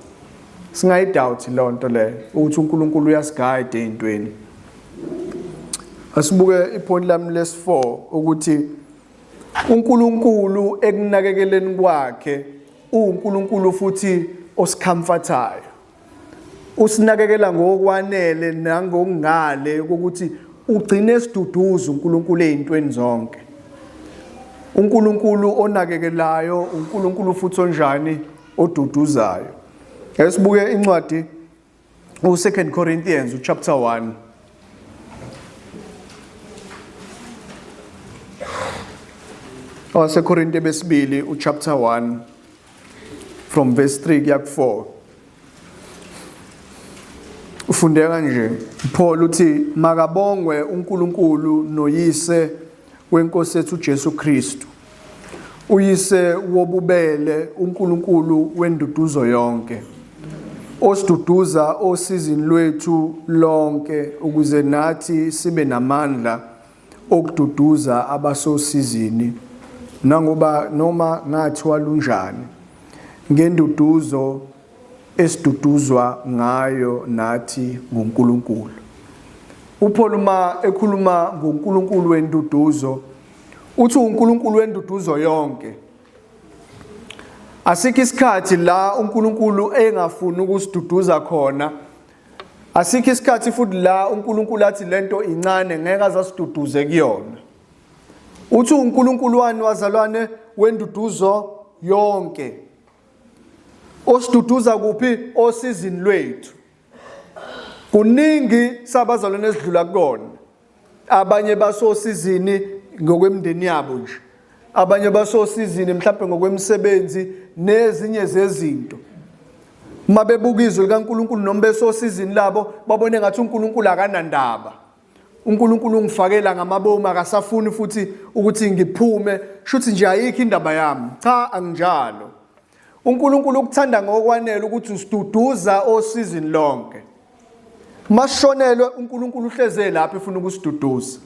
[SPEAKER 1] Singayidoubt lonto leyo ukuthi uNkulunkulu uyasigayida ezintweni. Asibuke ipoint lami lesi-4 ukuthi uNkulunkulu ekunakekeleni kwakhe uNkulunkulu futhi osikhamfathayo. Usinakekela ngokwanele nangokungale kokuthi ugcine esiduduza uNkulunkulu ezintweni zonke. uNkulunkulu onakekelayo, uNkulunkulu futhi onjani oduduzayo. Esibuke incwadi u2 Corinthians chapter 1. OwaseKorinte besibili uchapter 1 from verse 3 kuya ku4. Ufundeka kanje Paul uthi makabongwe uNkulunkulu noyise wenkosi yethu uJesu Kristu uyise wobubele uNkulunkulu wenduduzo yonke osiduduza osizini lwethu lonke ukuze nathi sibe namandla okududuza abasosizini nangoba noma ngathiwa lunjani ngenduduzo esiduduzwa ngayo nathi nguNkulunkulu. UPaul uma ekhuluma ngoNkulunkulu wenduduzo uthi uNkulunkulu wenduduzo yonke. Asikho isikhathi la uNkulunkulu engafuni ukusiduduza khona. Asikho isikhathi futhi la uNkulunkulu athi lento incane ngeke azasiduduze kuyona. Uthi uNkulunkulu wani wazalwane wenduduzo yonke. Osiduduza kuphi osizini lwethu. Kuningi sabazalwane esidlula kukona. Abanye basosizini ngokwemindeni yabo nje. Abanye basosizini mhlawumbe ngokwemisebenzi nezinye zezinto. Uma bebuka izwi likaNkulunkulu noma besosizini labo babone ngathi uNkulunkulu akanandaba. uNkulunkulu ungifakela ngamabomu akasafuni futhi ukuthi ngiphume shuthi nje ayikho indaba yami cha anginjalo uNkulunkulu ukuthanda ngokwanele ukuthi usiduduza osizini lonke masishonelwe uNkulunkulu uhleze lapho efuna ukusiduduza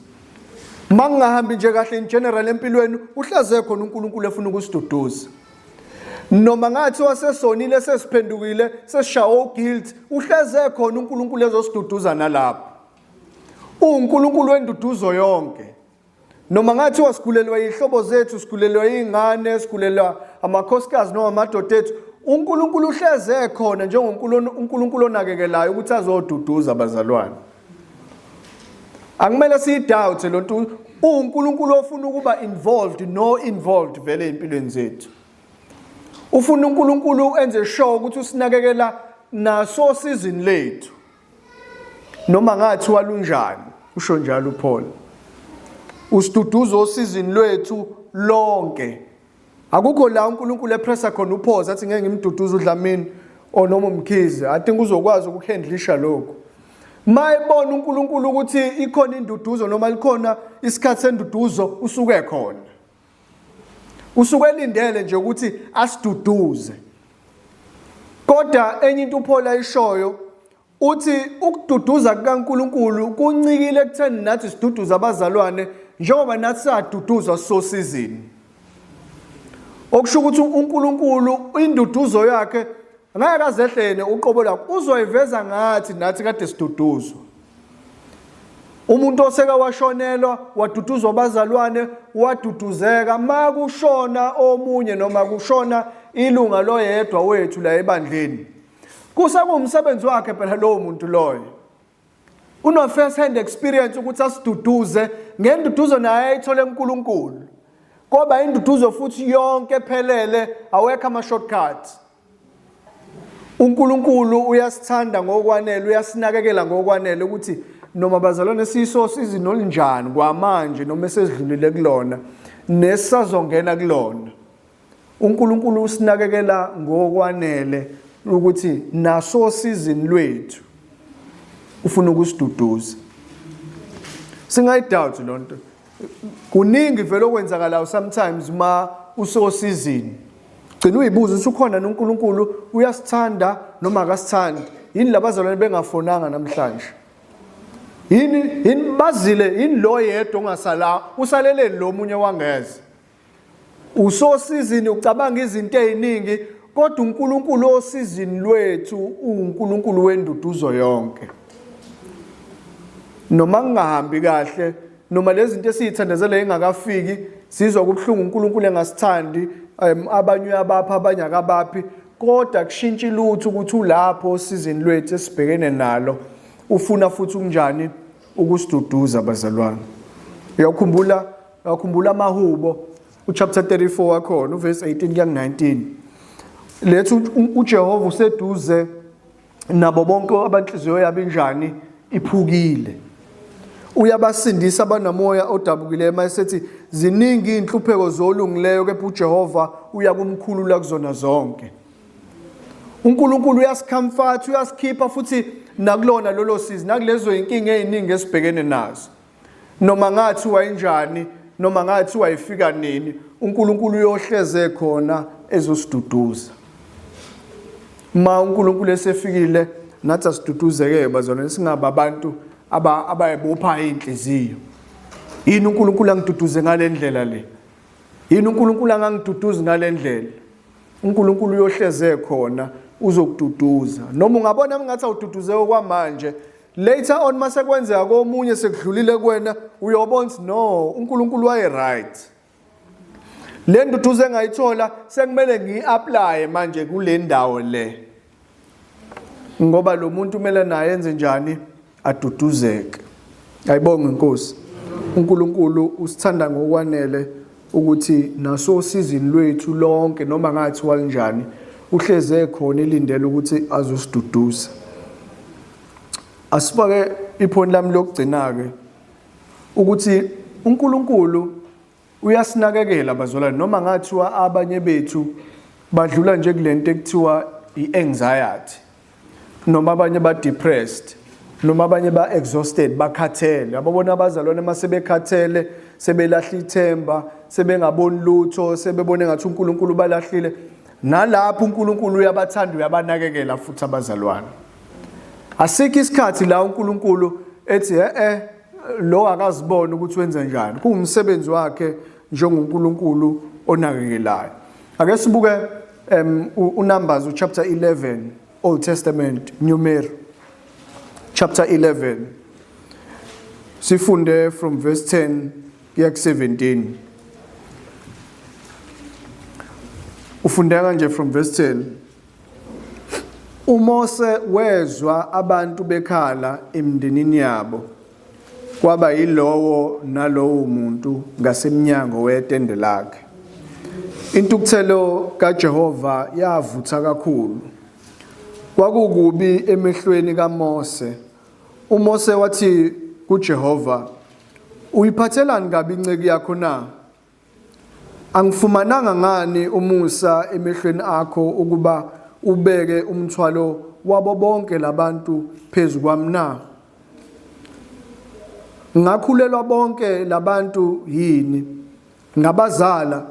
[SPEAKER 1] mangingahambi nje kahle in general empilweni uhleze khona uNkulunkulu efuna ukusiduduza noma ngathi wasesonile sesiphendukile sesishawa guilt uhleze khona uNkulunkulu ezosiduduza nalapho uNkulunkulu wenduduzo yonke noma ngathi wasigulelwa yihlobo zethu sigulelwa izingane sigulelwa amakhosikazi noma amadoda ethu uNkulunkulu uhleze khona njengoNkulunkulu onakekelayo ukuthi azoduduza abazalwane akumele siyidoubt lo nto uNkulunkulu ofuna ukuba involved no involved vele empilweni zethu ufuna uNkulunkulu enze sure ukuthi usinakekela naso season lethu noma ngathiwa lunjani usho njalo uPaul usiduduza osizini lwethu lonke akukho la uNkulunkulu epressa khona uphoza athi ngeke ngimduduze uDlamini or noma uMkhize i think uzokwazi ukuhandlisha lokho mayebona uNkulunkulu ukuthi ikhona induduzo noma likhona isikhathi senduduzo usuke khona usuke elindele nje ukuthi asiduduze kodwa enye into uPaul ayishoyo uthi ukududuza kukaNkuluNkulu kuncikile ekutheni nathi siduduze abazalwane njengoba nathi saduduzwa sosizini okusho ukuthi uNkulunkulu induduzo yakhe ngeke azehlene uqobo lwakhe uzoyiveza ngathi nathi kade siduduzwa Umuntu oseke washonelwa waduduzwa abazalwane waduduzeka makushona omunye noma kushona ilunga loyedwa wethu la ebandleni kusekuwumsebenzi wakhe phela lowo muntu loyo uno first hand experience ukuthi asiduduze ngenduduzo naye ayithole kuNkulunkulu koba induduzo futhi yonke ephelele awekho ama shortcuts uNkulunkulu uyasithanda ngokwanele uyasinakekela ngokwanele ukuthi noma bazalwane siyisosizi nolinjani kwamanje noma esesidlulile kulona nesazongena kulona uNkulunkulu usinakekela ngokwanele ukuthi naso sizini lwethu ufuna ukusiduduza singayidoubt lonto. Kuningi vele okwenzakalayo sometimes uma usosizini. Gcina uyibuza ukuthi ukhona noNkulunkulu uyasithanda noma akasithandi. Yini labazalwane bengafonanga namhlanje? Yini yini bazile yini lo yedwa ongasala usaleleni lo munye wangeza? Usosizini ucabanga izinto eziningi kodwa uNkulunkulu osizini lwethu uNkulunkulu wenduduzo yonke. Noma kungahambi kahle noma lezi zinto esiyithandazela ingakafiki sizwa kubuhlungu uNkulunkulu engasithandi abanye uyabapha abanye akabaphi kodwa kushintshi lutho ukuthi ulapho osizini lwethu esibhekene nalo ufuna futhi ukunjani ukusiduduza bazalwane. Uyakhumbula Uyakhumbula amahubo uchapter 34 wakhona uverse 18 kuya ku-19 lethi uJehova useduze nabo bonke abanhliziyo yabo injani iphukile uyabasindisa abanamoya odabukileyo mayesethi ziningi inhlupheko zolungileyo kepha uJehova uyakumkhulula kuzona zonke. uNkulunkulu uyasikhamfatha uyasikhipha futhi nakulona lolo sizi nakulezo inkinga eziningi esibhekene nazo. Noma ngathi wayinjani noma ngathi wayifika nini uNkulunkulu uyohleze khona ezosiduduza. Ma uNkulunkulu esefikile nathi asiduduzeke bazalwane singaba abantu abayibopha inhliziyo. Yini uNkulunkulu angiduduze ngalendlela le? Yini uNkulunkulu angangiduduzi ngalendlela? uNkulunkulu uyohleze khona uzokududuza. Noma ungabona ngathi awududuzeke kwamanje later on mase kwenzeka komunye sekudlulile kuwena uyobona ukuthi no uNkulunkulu waye right. Le nduduzo engayithola sekumele ngiyi-apply manje kule ndawo le. Ngoba lo muntu kumele naye enze njani aduduzeke. Ayibonge inkosi. uNkulunkulu usithanda ngokwanele ukuthi nasosizini lwethu lonke noma ngathi walinjani uhleze khona elindele ukuthi azosiduduza. Asifake iphoni lami lokugcina ke ukuthi uNkulunkulu uyasinakekela bazalwane noma ngathiwa abanye bethu badlula nje kulento ekuthiwa i-anxiety noma abanye ba-depressed noma abanye ba-exhausted bakhathele ababona abazalwane uma sebekhathele sebelahla ithemba sebengaboni lutho sebebone ngathi uNkulunkulu balahlile nalapho uNkulunkulu uyabathanda uyabanakekela futhi abazalwane. Asikho isikhathi la uNkulunkulu ethi eh lo akazibona ukuthi wenze njani. Kuwumsebenzi wakhe njengoNkulunkulu onakekelayo. Ake sibuke uNumbers uchapter 11 Old Testament Numeri chapter 11 sifunde from verse 10 kuya ku-17 ufundeka kanje from verse 10 uMose wezwa abantu bekhala emndenini yabo kwaba yilowo nalowo muntu ngasemnyango wetende lakhe. Intukuthelo kaJehova yavutha kakhulu. Kwakukubi emehlweni kaMose. UMose wathi kuJehova, Uyiphathelani kabi inceku yakho na? Angifumananga ngani umusa emehlweni akho ukuba ubeke umthwalo wabo bonke labantu phezu kwami na? Ngakhulelwa bonke labantu yini? Ngabazala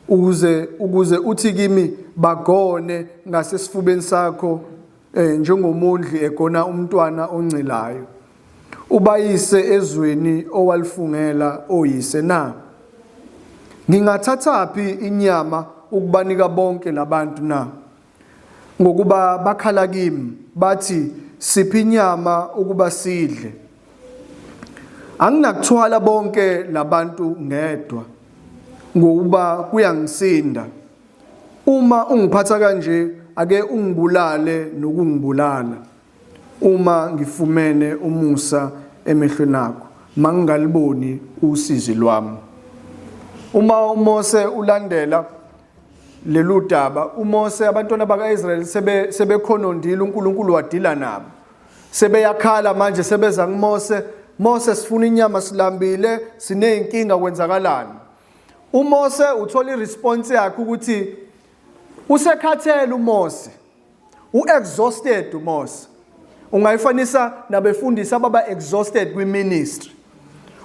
[SPEAKER 1] ukuze ukuze uthi kimi bagone ngasesifubeni sakho eh, njengomondli egona umntwana oncelayo. Ubayise ezweni owalifungela oyise na? Ngingathathaphi inyama ukubanika bonke labantu na? Ngokuba bakhala kimi bathi siphi inyama ukuba sidle. Anginakuthwala bonke labantu ngedwa ngokuba kuyangisinda. Uma ungiphatha kanje ake ungibulale nokungibulala. Uma ngifumene umusa emehlweni akho, mangingaliboni usizi lwami. Uma uMose ulandela lelu daba, uMose abantwana bakaIsrayeli sebe sebekhonondile uNkulunkulu wadila nabo. Sebeyakhala manje sebeza kuMose, Mose sifuna inyama silambile, sinezinkinga kwenzakalani? UMose uthola iresponse yakhe ukuthi usekhathele uMose. U-exhausted uMose. Ungayifanisa nabefundisi ababa exhausted kwi-ministry.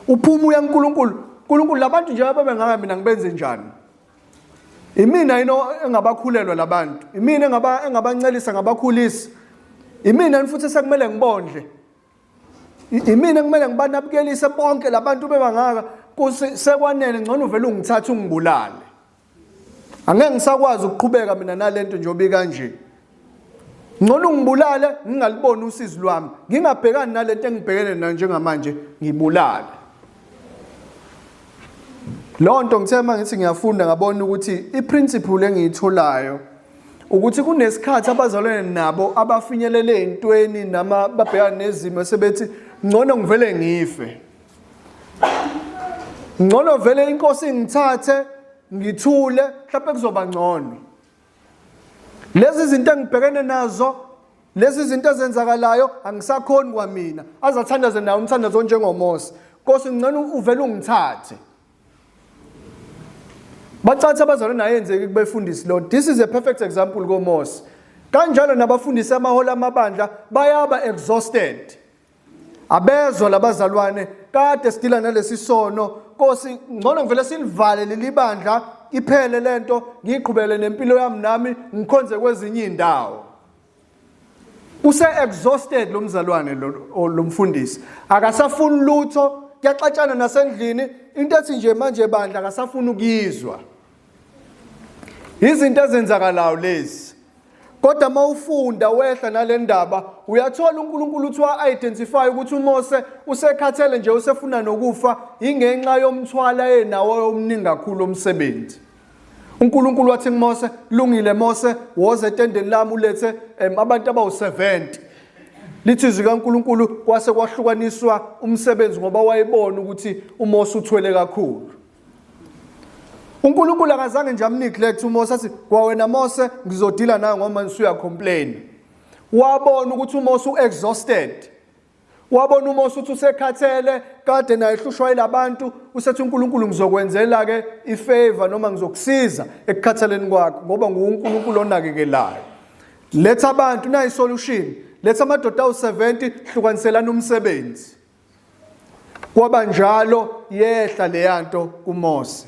[SPEAKER 1] Uphuma uya kuNkulunkulu. uNkulunkulu, labantu nje ababengaka mina ngibenze njani? Imina yini engabakhulelwa labantu? Imina engabancelisa ngabakhulisa? Imina futhi sekumele ngibondle? Imina kumele ngibanabukelise bonke labantu bebangaka? Nkosi, sekwanele, ngcono uvele ungithathe ungibulale. Angeke ngisakwazi ukuqhubeka mina nalento njengoba ikanje. Ngcono ungibulale ngingaliboni usizi lwami, ngingabhekani nalento engibhekene nayo njengamanje, ngibulale. Loo nto ngithe uma ngithi ngiyafunda ngabona ukuthi i-principle engiyitholayo ukuthi kunesikhathi abazalwane nabo abafinyelele ey'ntweni nama babhekana nezimo sebethi ngcono ngivele ngife, ngcono vele inkosi ingithathe ngithule, mhlawumbe kuzoba ngcono. Lezi zinto engibhekene nazo, lezi zinto ezenzakalayo, angisakhoni kwamina. Azathandaze nawo umthandazo onjengoMose, Nkosi, ngcono uvele ungithathe. Bacatha abazalwane nayenzeki kubefundisi lo. This is a perfect example koMose. Kanjalo nabafundisi amahola amabandla bayaba exhausted. Abezwa labazalwane kade sidila nalesi sono. Nkosi, ngcono ngivele silivale leli bandla, iphele lento, ngiqhubele nempilo yami nami ngikhonze kwezinye indawo. Use exhausted lo mzalwane lo mfundisi, akasafuni lutho, kuyaxatshana nasendlini, into ethi nje manje bandla akasafuni ukuyizwa. Izinto ezenzakalayo lezi. Kodwa uma ufunda wehla nale ndaba uyathola uNkulunkulu uthi wa-identify ukuthi uMose usekhathele nje, usefuna nokufa ingenxa yomthwalo ayenawo omningi kakhulu omsebenzi. uNkulunkulu wathi kuMose, lungile Mose, woza etendeni lami ulethe abantu abawu-70. Lithi izwi kaNkulunkulu kwase kwahlukaniswa umsebenzi ngoba wayebona ukuthi uMose uthwele kakhulu. uNkulunkulu akazange nje amneglect uMose athi kwawena Mose ngizodila nawe ngoba manje usuyacomplain. Wabona ukuthi uMose u-exhausted. Wabona uMose ukuthi usekhathele, kade naye ehlushwa yilabantu, usethi uNkulunkulu ngizokwenzela ke ifavor noma ngizokusiza ekukhathaleni kwakho ngoba nguNkulunkulu onakekelayo. Letha abantu, nayi solution. Letha amadoda awu-70, hlukaniselana umsebenzi. Kwaba njalo, yehla leyanto kuMose.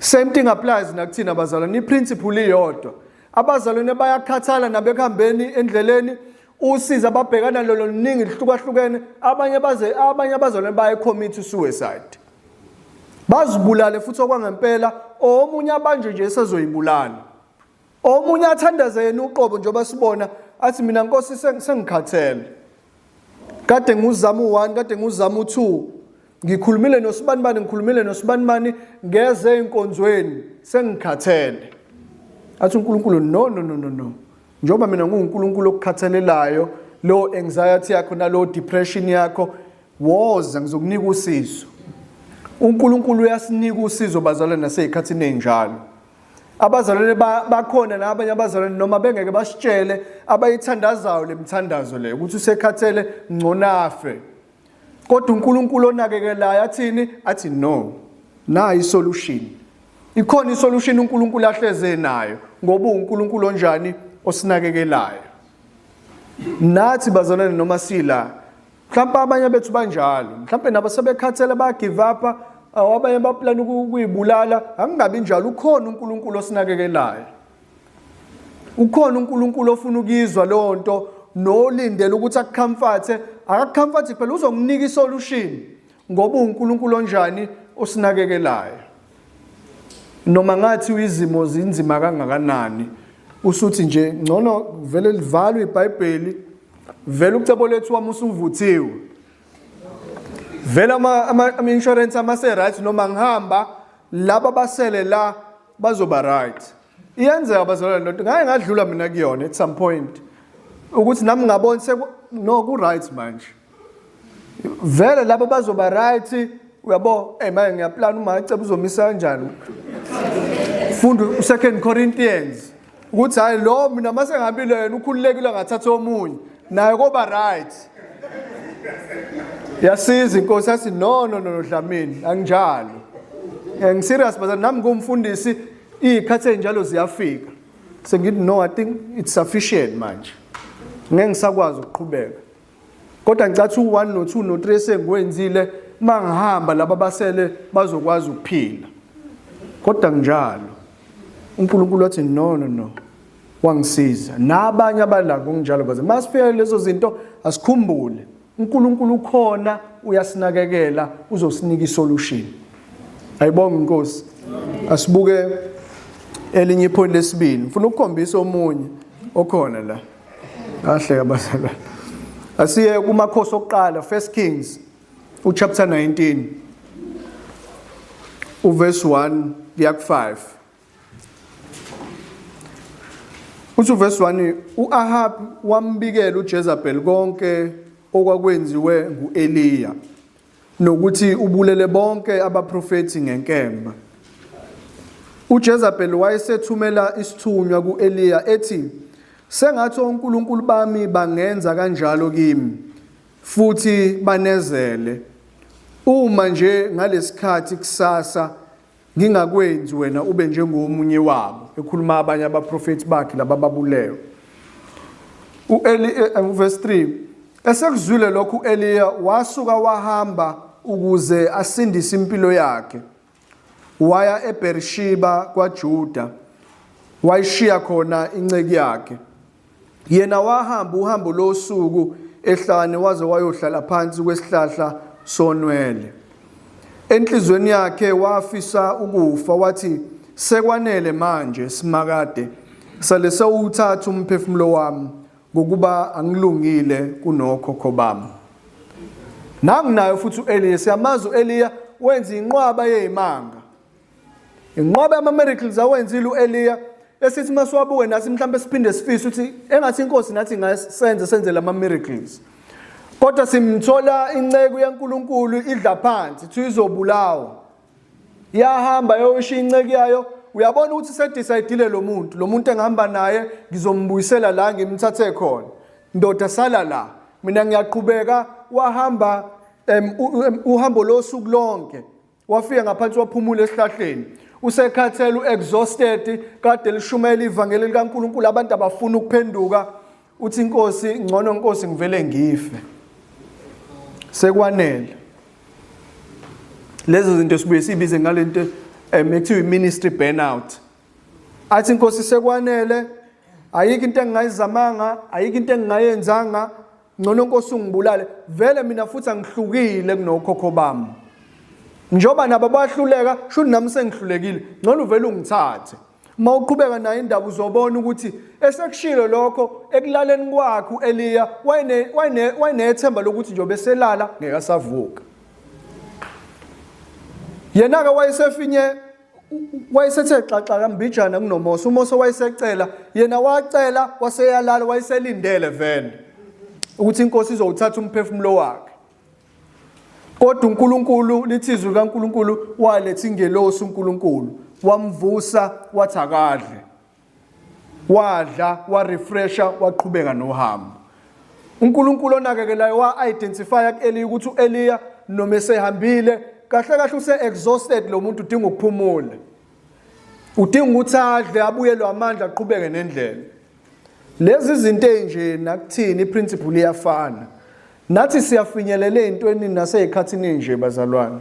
[SPEAKER 1] Same thing applies nakuthina bazalwane, iprinciple iyodwa. Abazalwane bayakhathala nabekuhambeni endleleni, usizi ababhekana lolo luningi lihlukahlukene, abanye baze abanye abazalwane baye commit suicide. Bazibulale futhi okwangempela, omunye abanjwe nje esezoyibulala. Omunye athandaze yena uqobo njengoba sibona athi mina Nkosi sengikhathele. Kade nguzama u1, kade nguzama u2. Ngikhulumile nosibanibani, ngikhulumile nosibanibani, ngeze enkonzweni, sengikhathele. Athi uNkulunkulu no no no no no. Njengoba mina nginguNkulunkulu okukhathalelayo, lo anxiety yakho nalo depression yakho, woza ngizokunika usizo. uNkulunkulu uyasinika usizo bazalwane nasezikhathini ezinjalo. Abazalwane bakhona nabanye abazalwane noma bengeke basitshele abayithandazayo lemthandazo le ukuthi usekhathele ngcono afe. Kodwa uNkulunkulu onakekelayo athini? Athi no. Nayi isolution. Ikhona isolution uNkulunkulu ahleze nayo ngoba uNkulunkulu onjani osinakekelayo. Nathi bazalwane noma sila mhlawumbe abanye bethu banjalo, mhlawumbe nabo sebekhathele ba give up, abanye baplana ukuyibulala. Angingabi njalo, ukhona uNkulunkulu osinakekelayo. Ukhona uNkulunkulu ofuna ukuyizwa leyo nto nolindele ukuthi akucomforte. Akakucomforte kuphela, uzokunika isolution ngoba uNkulunkulu onjani osinakekelayo. Noma ngathi izimo zinzima kangakanani, usuthi nje ngcono vele livalwe iBhayibheli, vele ucebo lethu wami usuvuthiwe, vele ama-insurance amase right, noma ngihamba laba basele la bazoba right. Iyenzeka bazalwane lonto, ngake ngadlula mina kuyona at some point ukuthi nami ngabona no ku right manje, vele laba bazoba right, uyabo. Hey manje ngiyaplan uma icebo uzomisa kanjani, funda u2 Corinthians ukuthi hayi lo mina mase ngihambile yena ukhululekile ngathatha omunye naye koba right. Yasiza inkosi yathi no no no Dlamini, anginjalo, ngiserious bazalwane, nami ngumfundisi, izikhathi ezinjalo ziyafika sengithi no, I think it's sufficient manje, ngeke ngisakwazi ukuqhubeka. Kodwa ngicathi u1 no2 no3 sengiwenzile mangihamba laba basele bazokwazi ukuphila. Kodwa kunjalo. uNkulunkulu wathi no no no. Wangisiza. Nabanye abala ngokunjalo baze masifika lezo zinto asikhumbule uNkulunkulu ukhona uyasinakekela uzosinika isolution. Ayibonge inkosi. Asibuke elinye ipoint lesibili. Ngifuna ukukhombisa omunye okhona la. Kahle abazalwane. Asiye kumakhosi okuqala First Kings uchapter 19 uverse 1 kuya ku5. Uthi uverse 1 uAhab wambikela uJezebel konke okwakwenziwe nguEliya nokuthi ubulele bonke abaprofethi ngenkemba. UJezebel wayesethumela isithunywa kuEliya ethi sengathi onkulunkulu bami bangenza kanjalo kimi futhi banezele uma nje ngalesikhathi kusasa ngingakwenzi wena ube njengomunye wabo ekhuluma abanye abaprofethi bakhe laba babuleyo uEli eh, eh, verse 3 esekuzwile lokhu uEliya wasuka wahamba ukuze asindise impilo yakhe waya eBershiba kwaJuda wayishiya khona inceku yakhe Yena wahamba uhambo losuku ehlane waze wayohlala phansi kwesihlahla sonwele. Enhlizweni yakhe wafisa ukufa wathi sekwanele manje simakade sale sewuthatha umphefumulo wami ngokuba angilungile kunokhokho bami. Nanginayo futhi uEliya siyamazi uEliya wenza inqwaba yezimanga. Inqwaba yama-miracles awenzile u-Eliya esithi uma siwabuke nathi mhlawumbe siphinde sifise ukuthi engathi inkosi nathi ngasenze senze lama miracles. Kodwa simthola inceku yaNkulunkulu idla phansi thi izobulawa. Yahamba yoyisho inceku yayo uyabona ukuthi sedecide lo muntu lo muntu engihamba naye ngizombuyisela la ngimthathe khona. Ndoda sala la mina ngiyaqhubeka wahamba uhambo losuku lonke Wafika ngaphansi waphumula esihlahleni. Usekhathele u-exhausted kade lishumayela ivangeli likaNkulunkulu abantu abafuna ukuphenduka. Uthi inkosi ngcono inkosi ngivele ngife. Sekwanele. Lezo zinto sibuye sibize ngalento ekuthiwa i-ministry burnout. Athi inkosi sekwanele ayikho into engingayizamanga, ayikho into engingayenzanga ngcono nkosi ungibulale vele mina futhi angihlukile kunokhokho bami njengoba nabo bahluleka shuthi nami sengihlulekile ngcono uvele ungithathe uma uqhubeka naye indaba uzobona ukuthi esekushilo lokho ekulaleni kwakhe uEliya wayenethemba lokuthi njengoba eselala ngeke asavuka yena-ke wayesefinye wayesethe xaxa kambijana kunoMose uMose wayesecela yena wacela waseyalala wayeselindele vele ukuthi inkosi izowuthatha umphefumulo wakhe kodwa uNkulunkulu lithi izwi kaNkulunkulu waletha ingelosi uNkulunkulu wamvusa wathi akadle wadla warefresha waqhubeka nohambo uNkulunkulu onakekelayo wa-identifya ku-Eliya ukuthi u-Eliya noma esehambile kahle kahle use-exhausted lo muntu udinga ukuphumula udinga ukuthi adle abuyelwe amandla aqhubeke nendlela lezi zinto ezinje nakuthini iprinciple iyafana nathi siyafinyelela ezintweni nasezikhathini nje bazalwane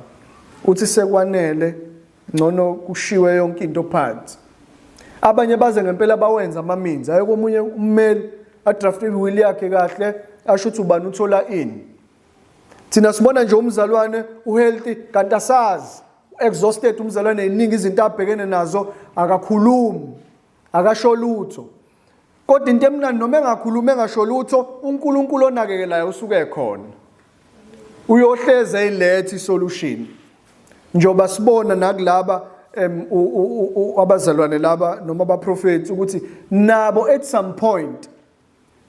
[SPEAKER 1] uthi sekwanele ngcono kushiwe yonke into phansi abanye baze ngempela bawenza ama-means aye komunye ummeli adrafte iwili yakhe kahle asho ukuthi ubani uthola ini thina sibona nje umzalwane uhealthy kanti asazi exhausted umzalwane iningi izinto abhekene nazo akakhulumi akasho lutho Kodwa into emnandi noma engakhulumi engasho lutho uNkulunkulu onakekelayo usuke ekhona. Uyohleze eyiletha isolution. Njoba sibona nakulaba abazalwane laba noma abaprofethi ukuthi nabo at some point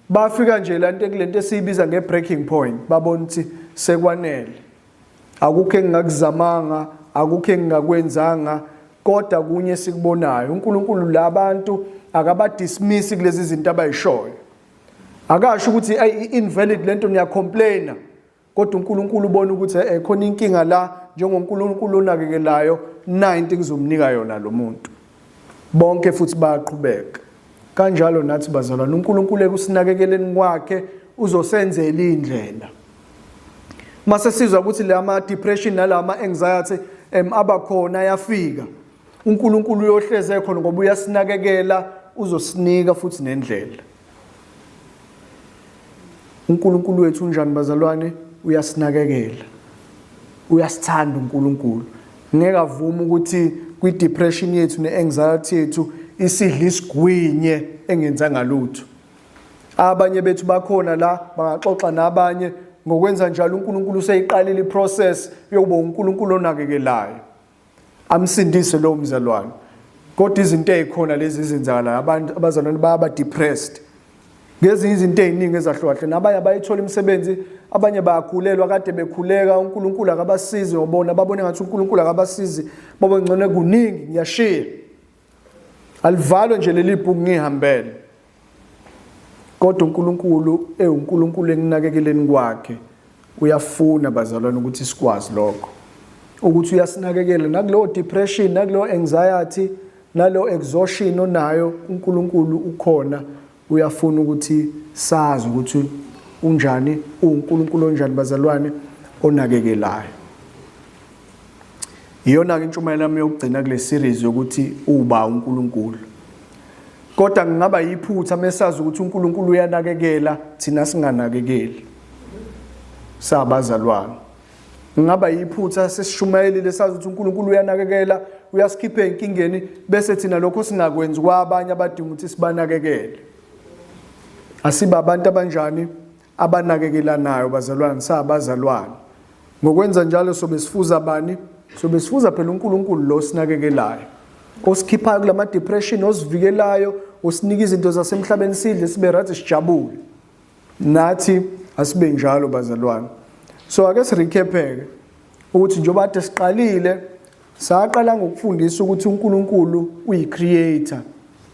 [SPEAKER 1] bafika nje lanto kulento esiyibiza nge-breaking point babona ukuthi sekwanele akukho engingakuzamanga akukho engingakwenzanga kodwa kunye sikubonayo uNkulunkulu labantu akabadismiss kulezi zinto abayishoyo akasho ukuthi ay invalid lento niyacomplaina kodwa uNkulunkulu ubona ukuthi eh khona inkinga la njengoNkulunkulu onakekelayo nayi into engizomnika yona lo muntu bonke futhi bayaqhubeka kanjalo nathi bazalwane uNkulunkulu ekusinakekeleni kwakhe uzosenzela indlela. Mase sizwa ukuthi lama depression nalama anxiety abakhona ayafika. uNkulunkulu uyohleze ekhona ngoba uyasinakekela, uzosinika futhi nendlela. uNkulunkulu wethu unjani bazalwane? Uyasinakekela. Uyasithanda uNkulunkulu. Ngeke avume ukuthi kwi-depression yethu ne-anxiety yethu isidle isigwinye engenzanga lutho. Abanye bethu bakhona la bangaxoxa nabanye ngokwenza njalo uNkulunkulu useyiqalile iprocess yokuba uNkulunkulu onakekelayo. Amsindise lowo mzalwane. Kodwa izinto ezikhona lezi ezenzakalayo abantu abazalwane bayaba depressed. Ngezinye izinto eziningi ezahlukahlukene abanye abayithola imisebenzi abanye bayakhulelwa kade bekhuleka uNkulunkulu akabasizi ngobona babone ngathi uNkulunkulu akabasizi babe ngcono kuningi ngiyashiya. Alivalwe nje leli bhuku ngihambele. Kodwa uNkulunkulu ewuNkulunkulu ekunakekeleni kwakhe uyafuna bazalwane ukuthi sikwazi lokho. Ukuthi uyasinakekela nakuleyo depression, nakuleyo anxiety, naleyo exhaustion onayo uNkulunkulu ukhona uyafuna ukuthi sazi ukuthi unjani, uNkulunkulu onjani bazalwane onakekelayo. Iyona-ke intshumayelo yami yokugcina kule series yokuthi uba uNkulunkulu. Kodwa ngingaba yiphutha mesazi ukuthi uNkulunkulu uyanakekela thina singanakekeli. Sabazalwane. Ngingaba yiphutha sesishumayelile sazi ukuthi uNkulunkulu uyanakekela, uyasikhipha ezinkingeni bese thina lokho singakwenzi kwabanye abadinga ukuthi sibanakekele. Asiba abantu abanjani abanakekelanayo bazalwane sabazalwane. Ngokwenza njalo sobe sifuza bani? Sobe sifuza phela uNkulunkulu lo sinakekelayo. Osikhiphayo kulama depression, osivikelayo, osinika izinto zasemhlabeni sidle sibe right sijabule. Nathi asibe njalo bazalwane. So ake sirecapeke ukuthi njengoba kade siqalile saqala ngokufundisa ukuthi uNkulunkulu uyi-creator,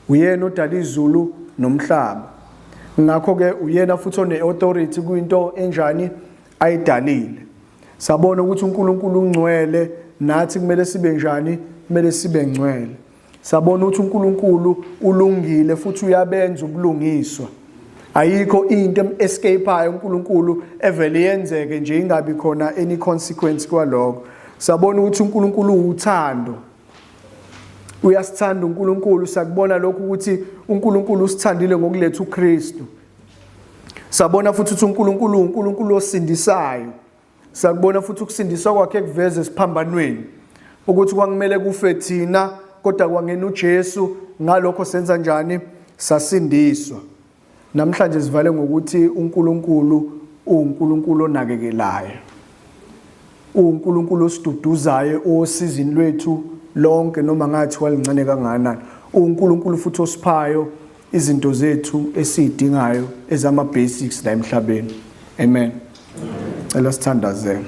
[SPEAKER 1] uyena odala izulu nomhlaba. Ngakho-ke uyena futhi one-authority kwinto enjani ayidalile. Sabona ukuthi uNkulunkulu ungcwele, nathi kumele sibe njani? Kumele sibe ngcwele. Sabona ukuthi uNkulunkulu ulungile futhi uyabenza ubulungiswa. Ayikho into escapeayo uNkulunkulu evele yenzeke nje ingabi khona any consequence kwalokho. Sabona ukuthi uNkulunkulu uwuthando. Uyasithanda uNkulunkulu, sakubona lokhu ukuthi uNkulunkulu usithandile ngokuletha uKristu. Sabona futhi ukuthi uNkulunkulu uNkulunkulu osindisayo. Sakubona futhi ukusindiswa kwakhe ekuveza esiphambanweni ukuthi kwakumele kufe thina kodwa kwangena uJesu ngalokho senza njani sasindiswa. Namhlanje sivale ngokuthi uNkulunkulu uNkulunkulu onakekelayo. uNkulunkulu osiduduzayo osizini lwethu lonke noma ngathi walincane kangakanani. uNkulunkulu futhi osiphayo izinto zethu esizidingayo ezama basics la emhlabeni. Amen. Cela sithandaze.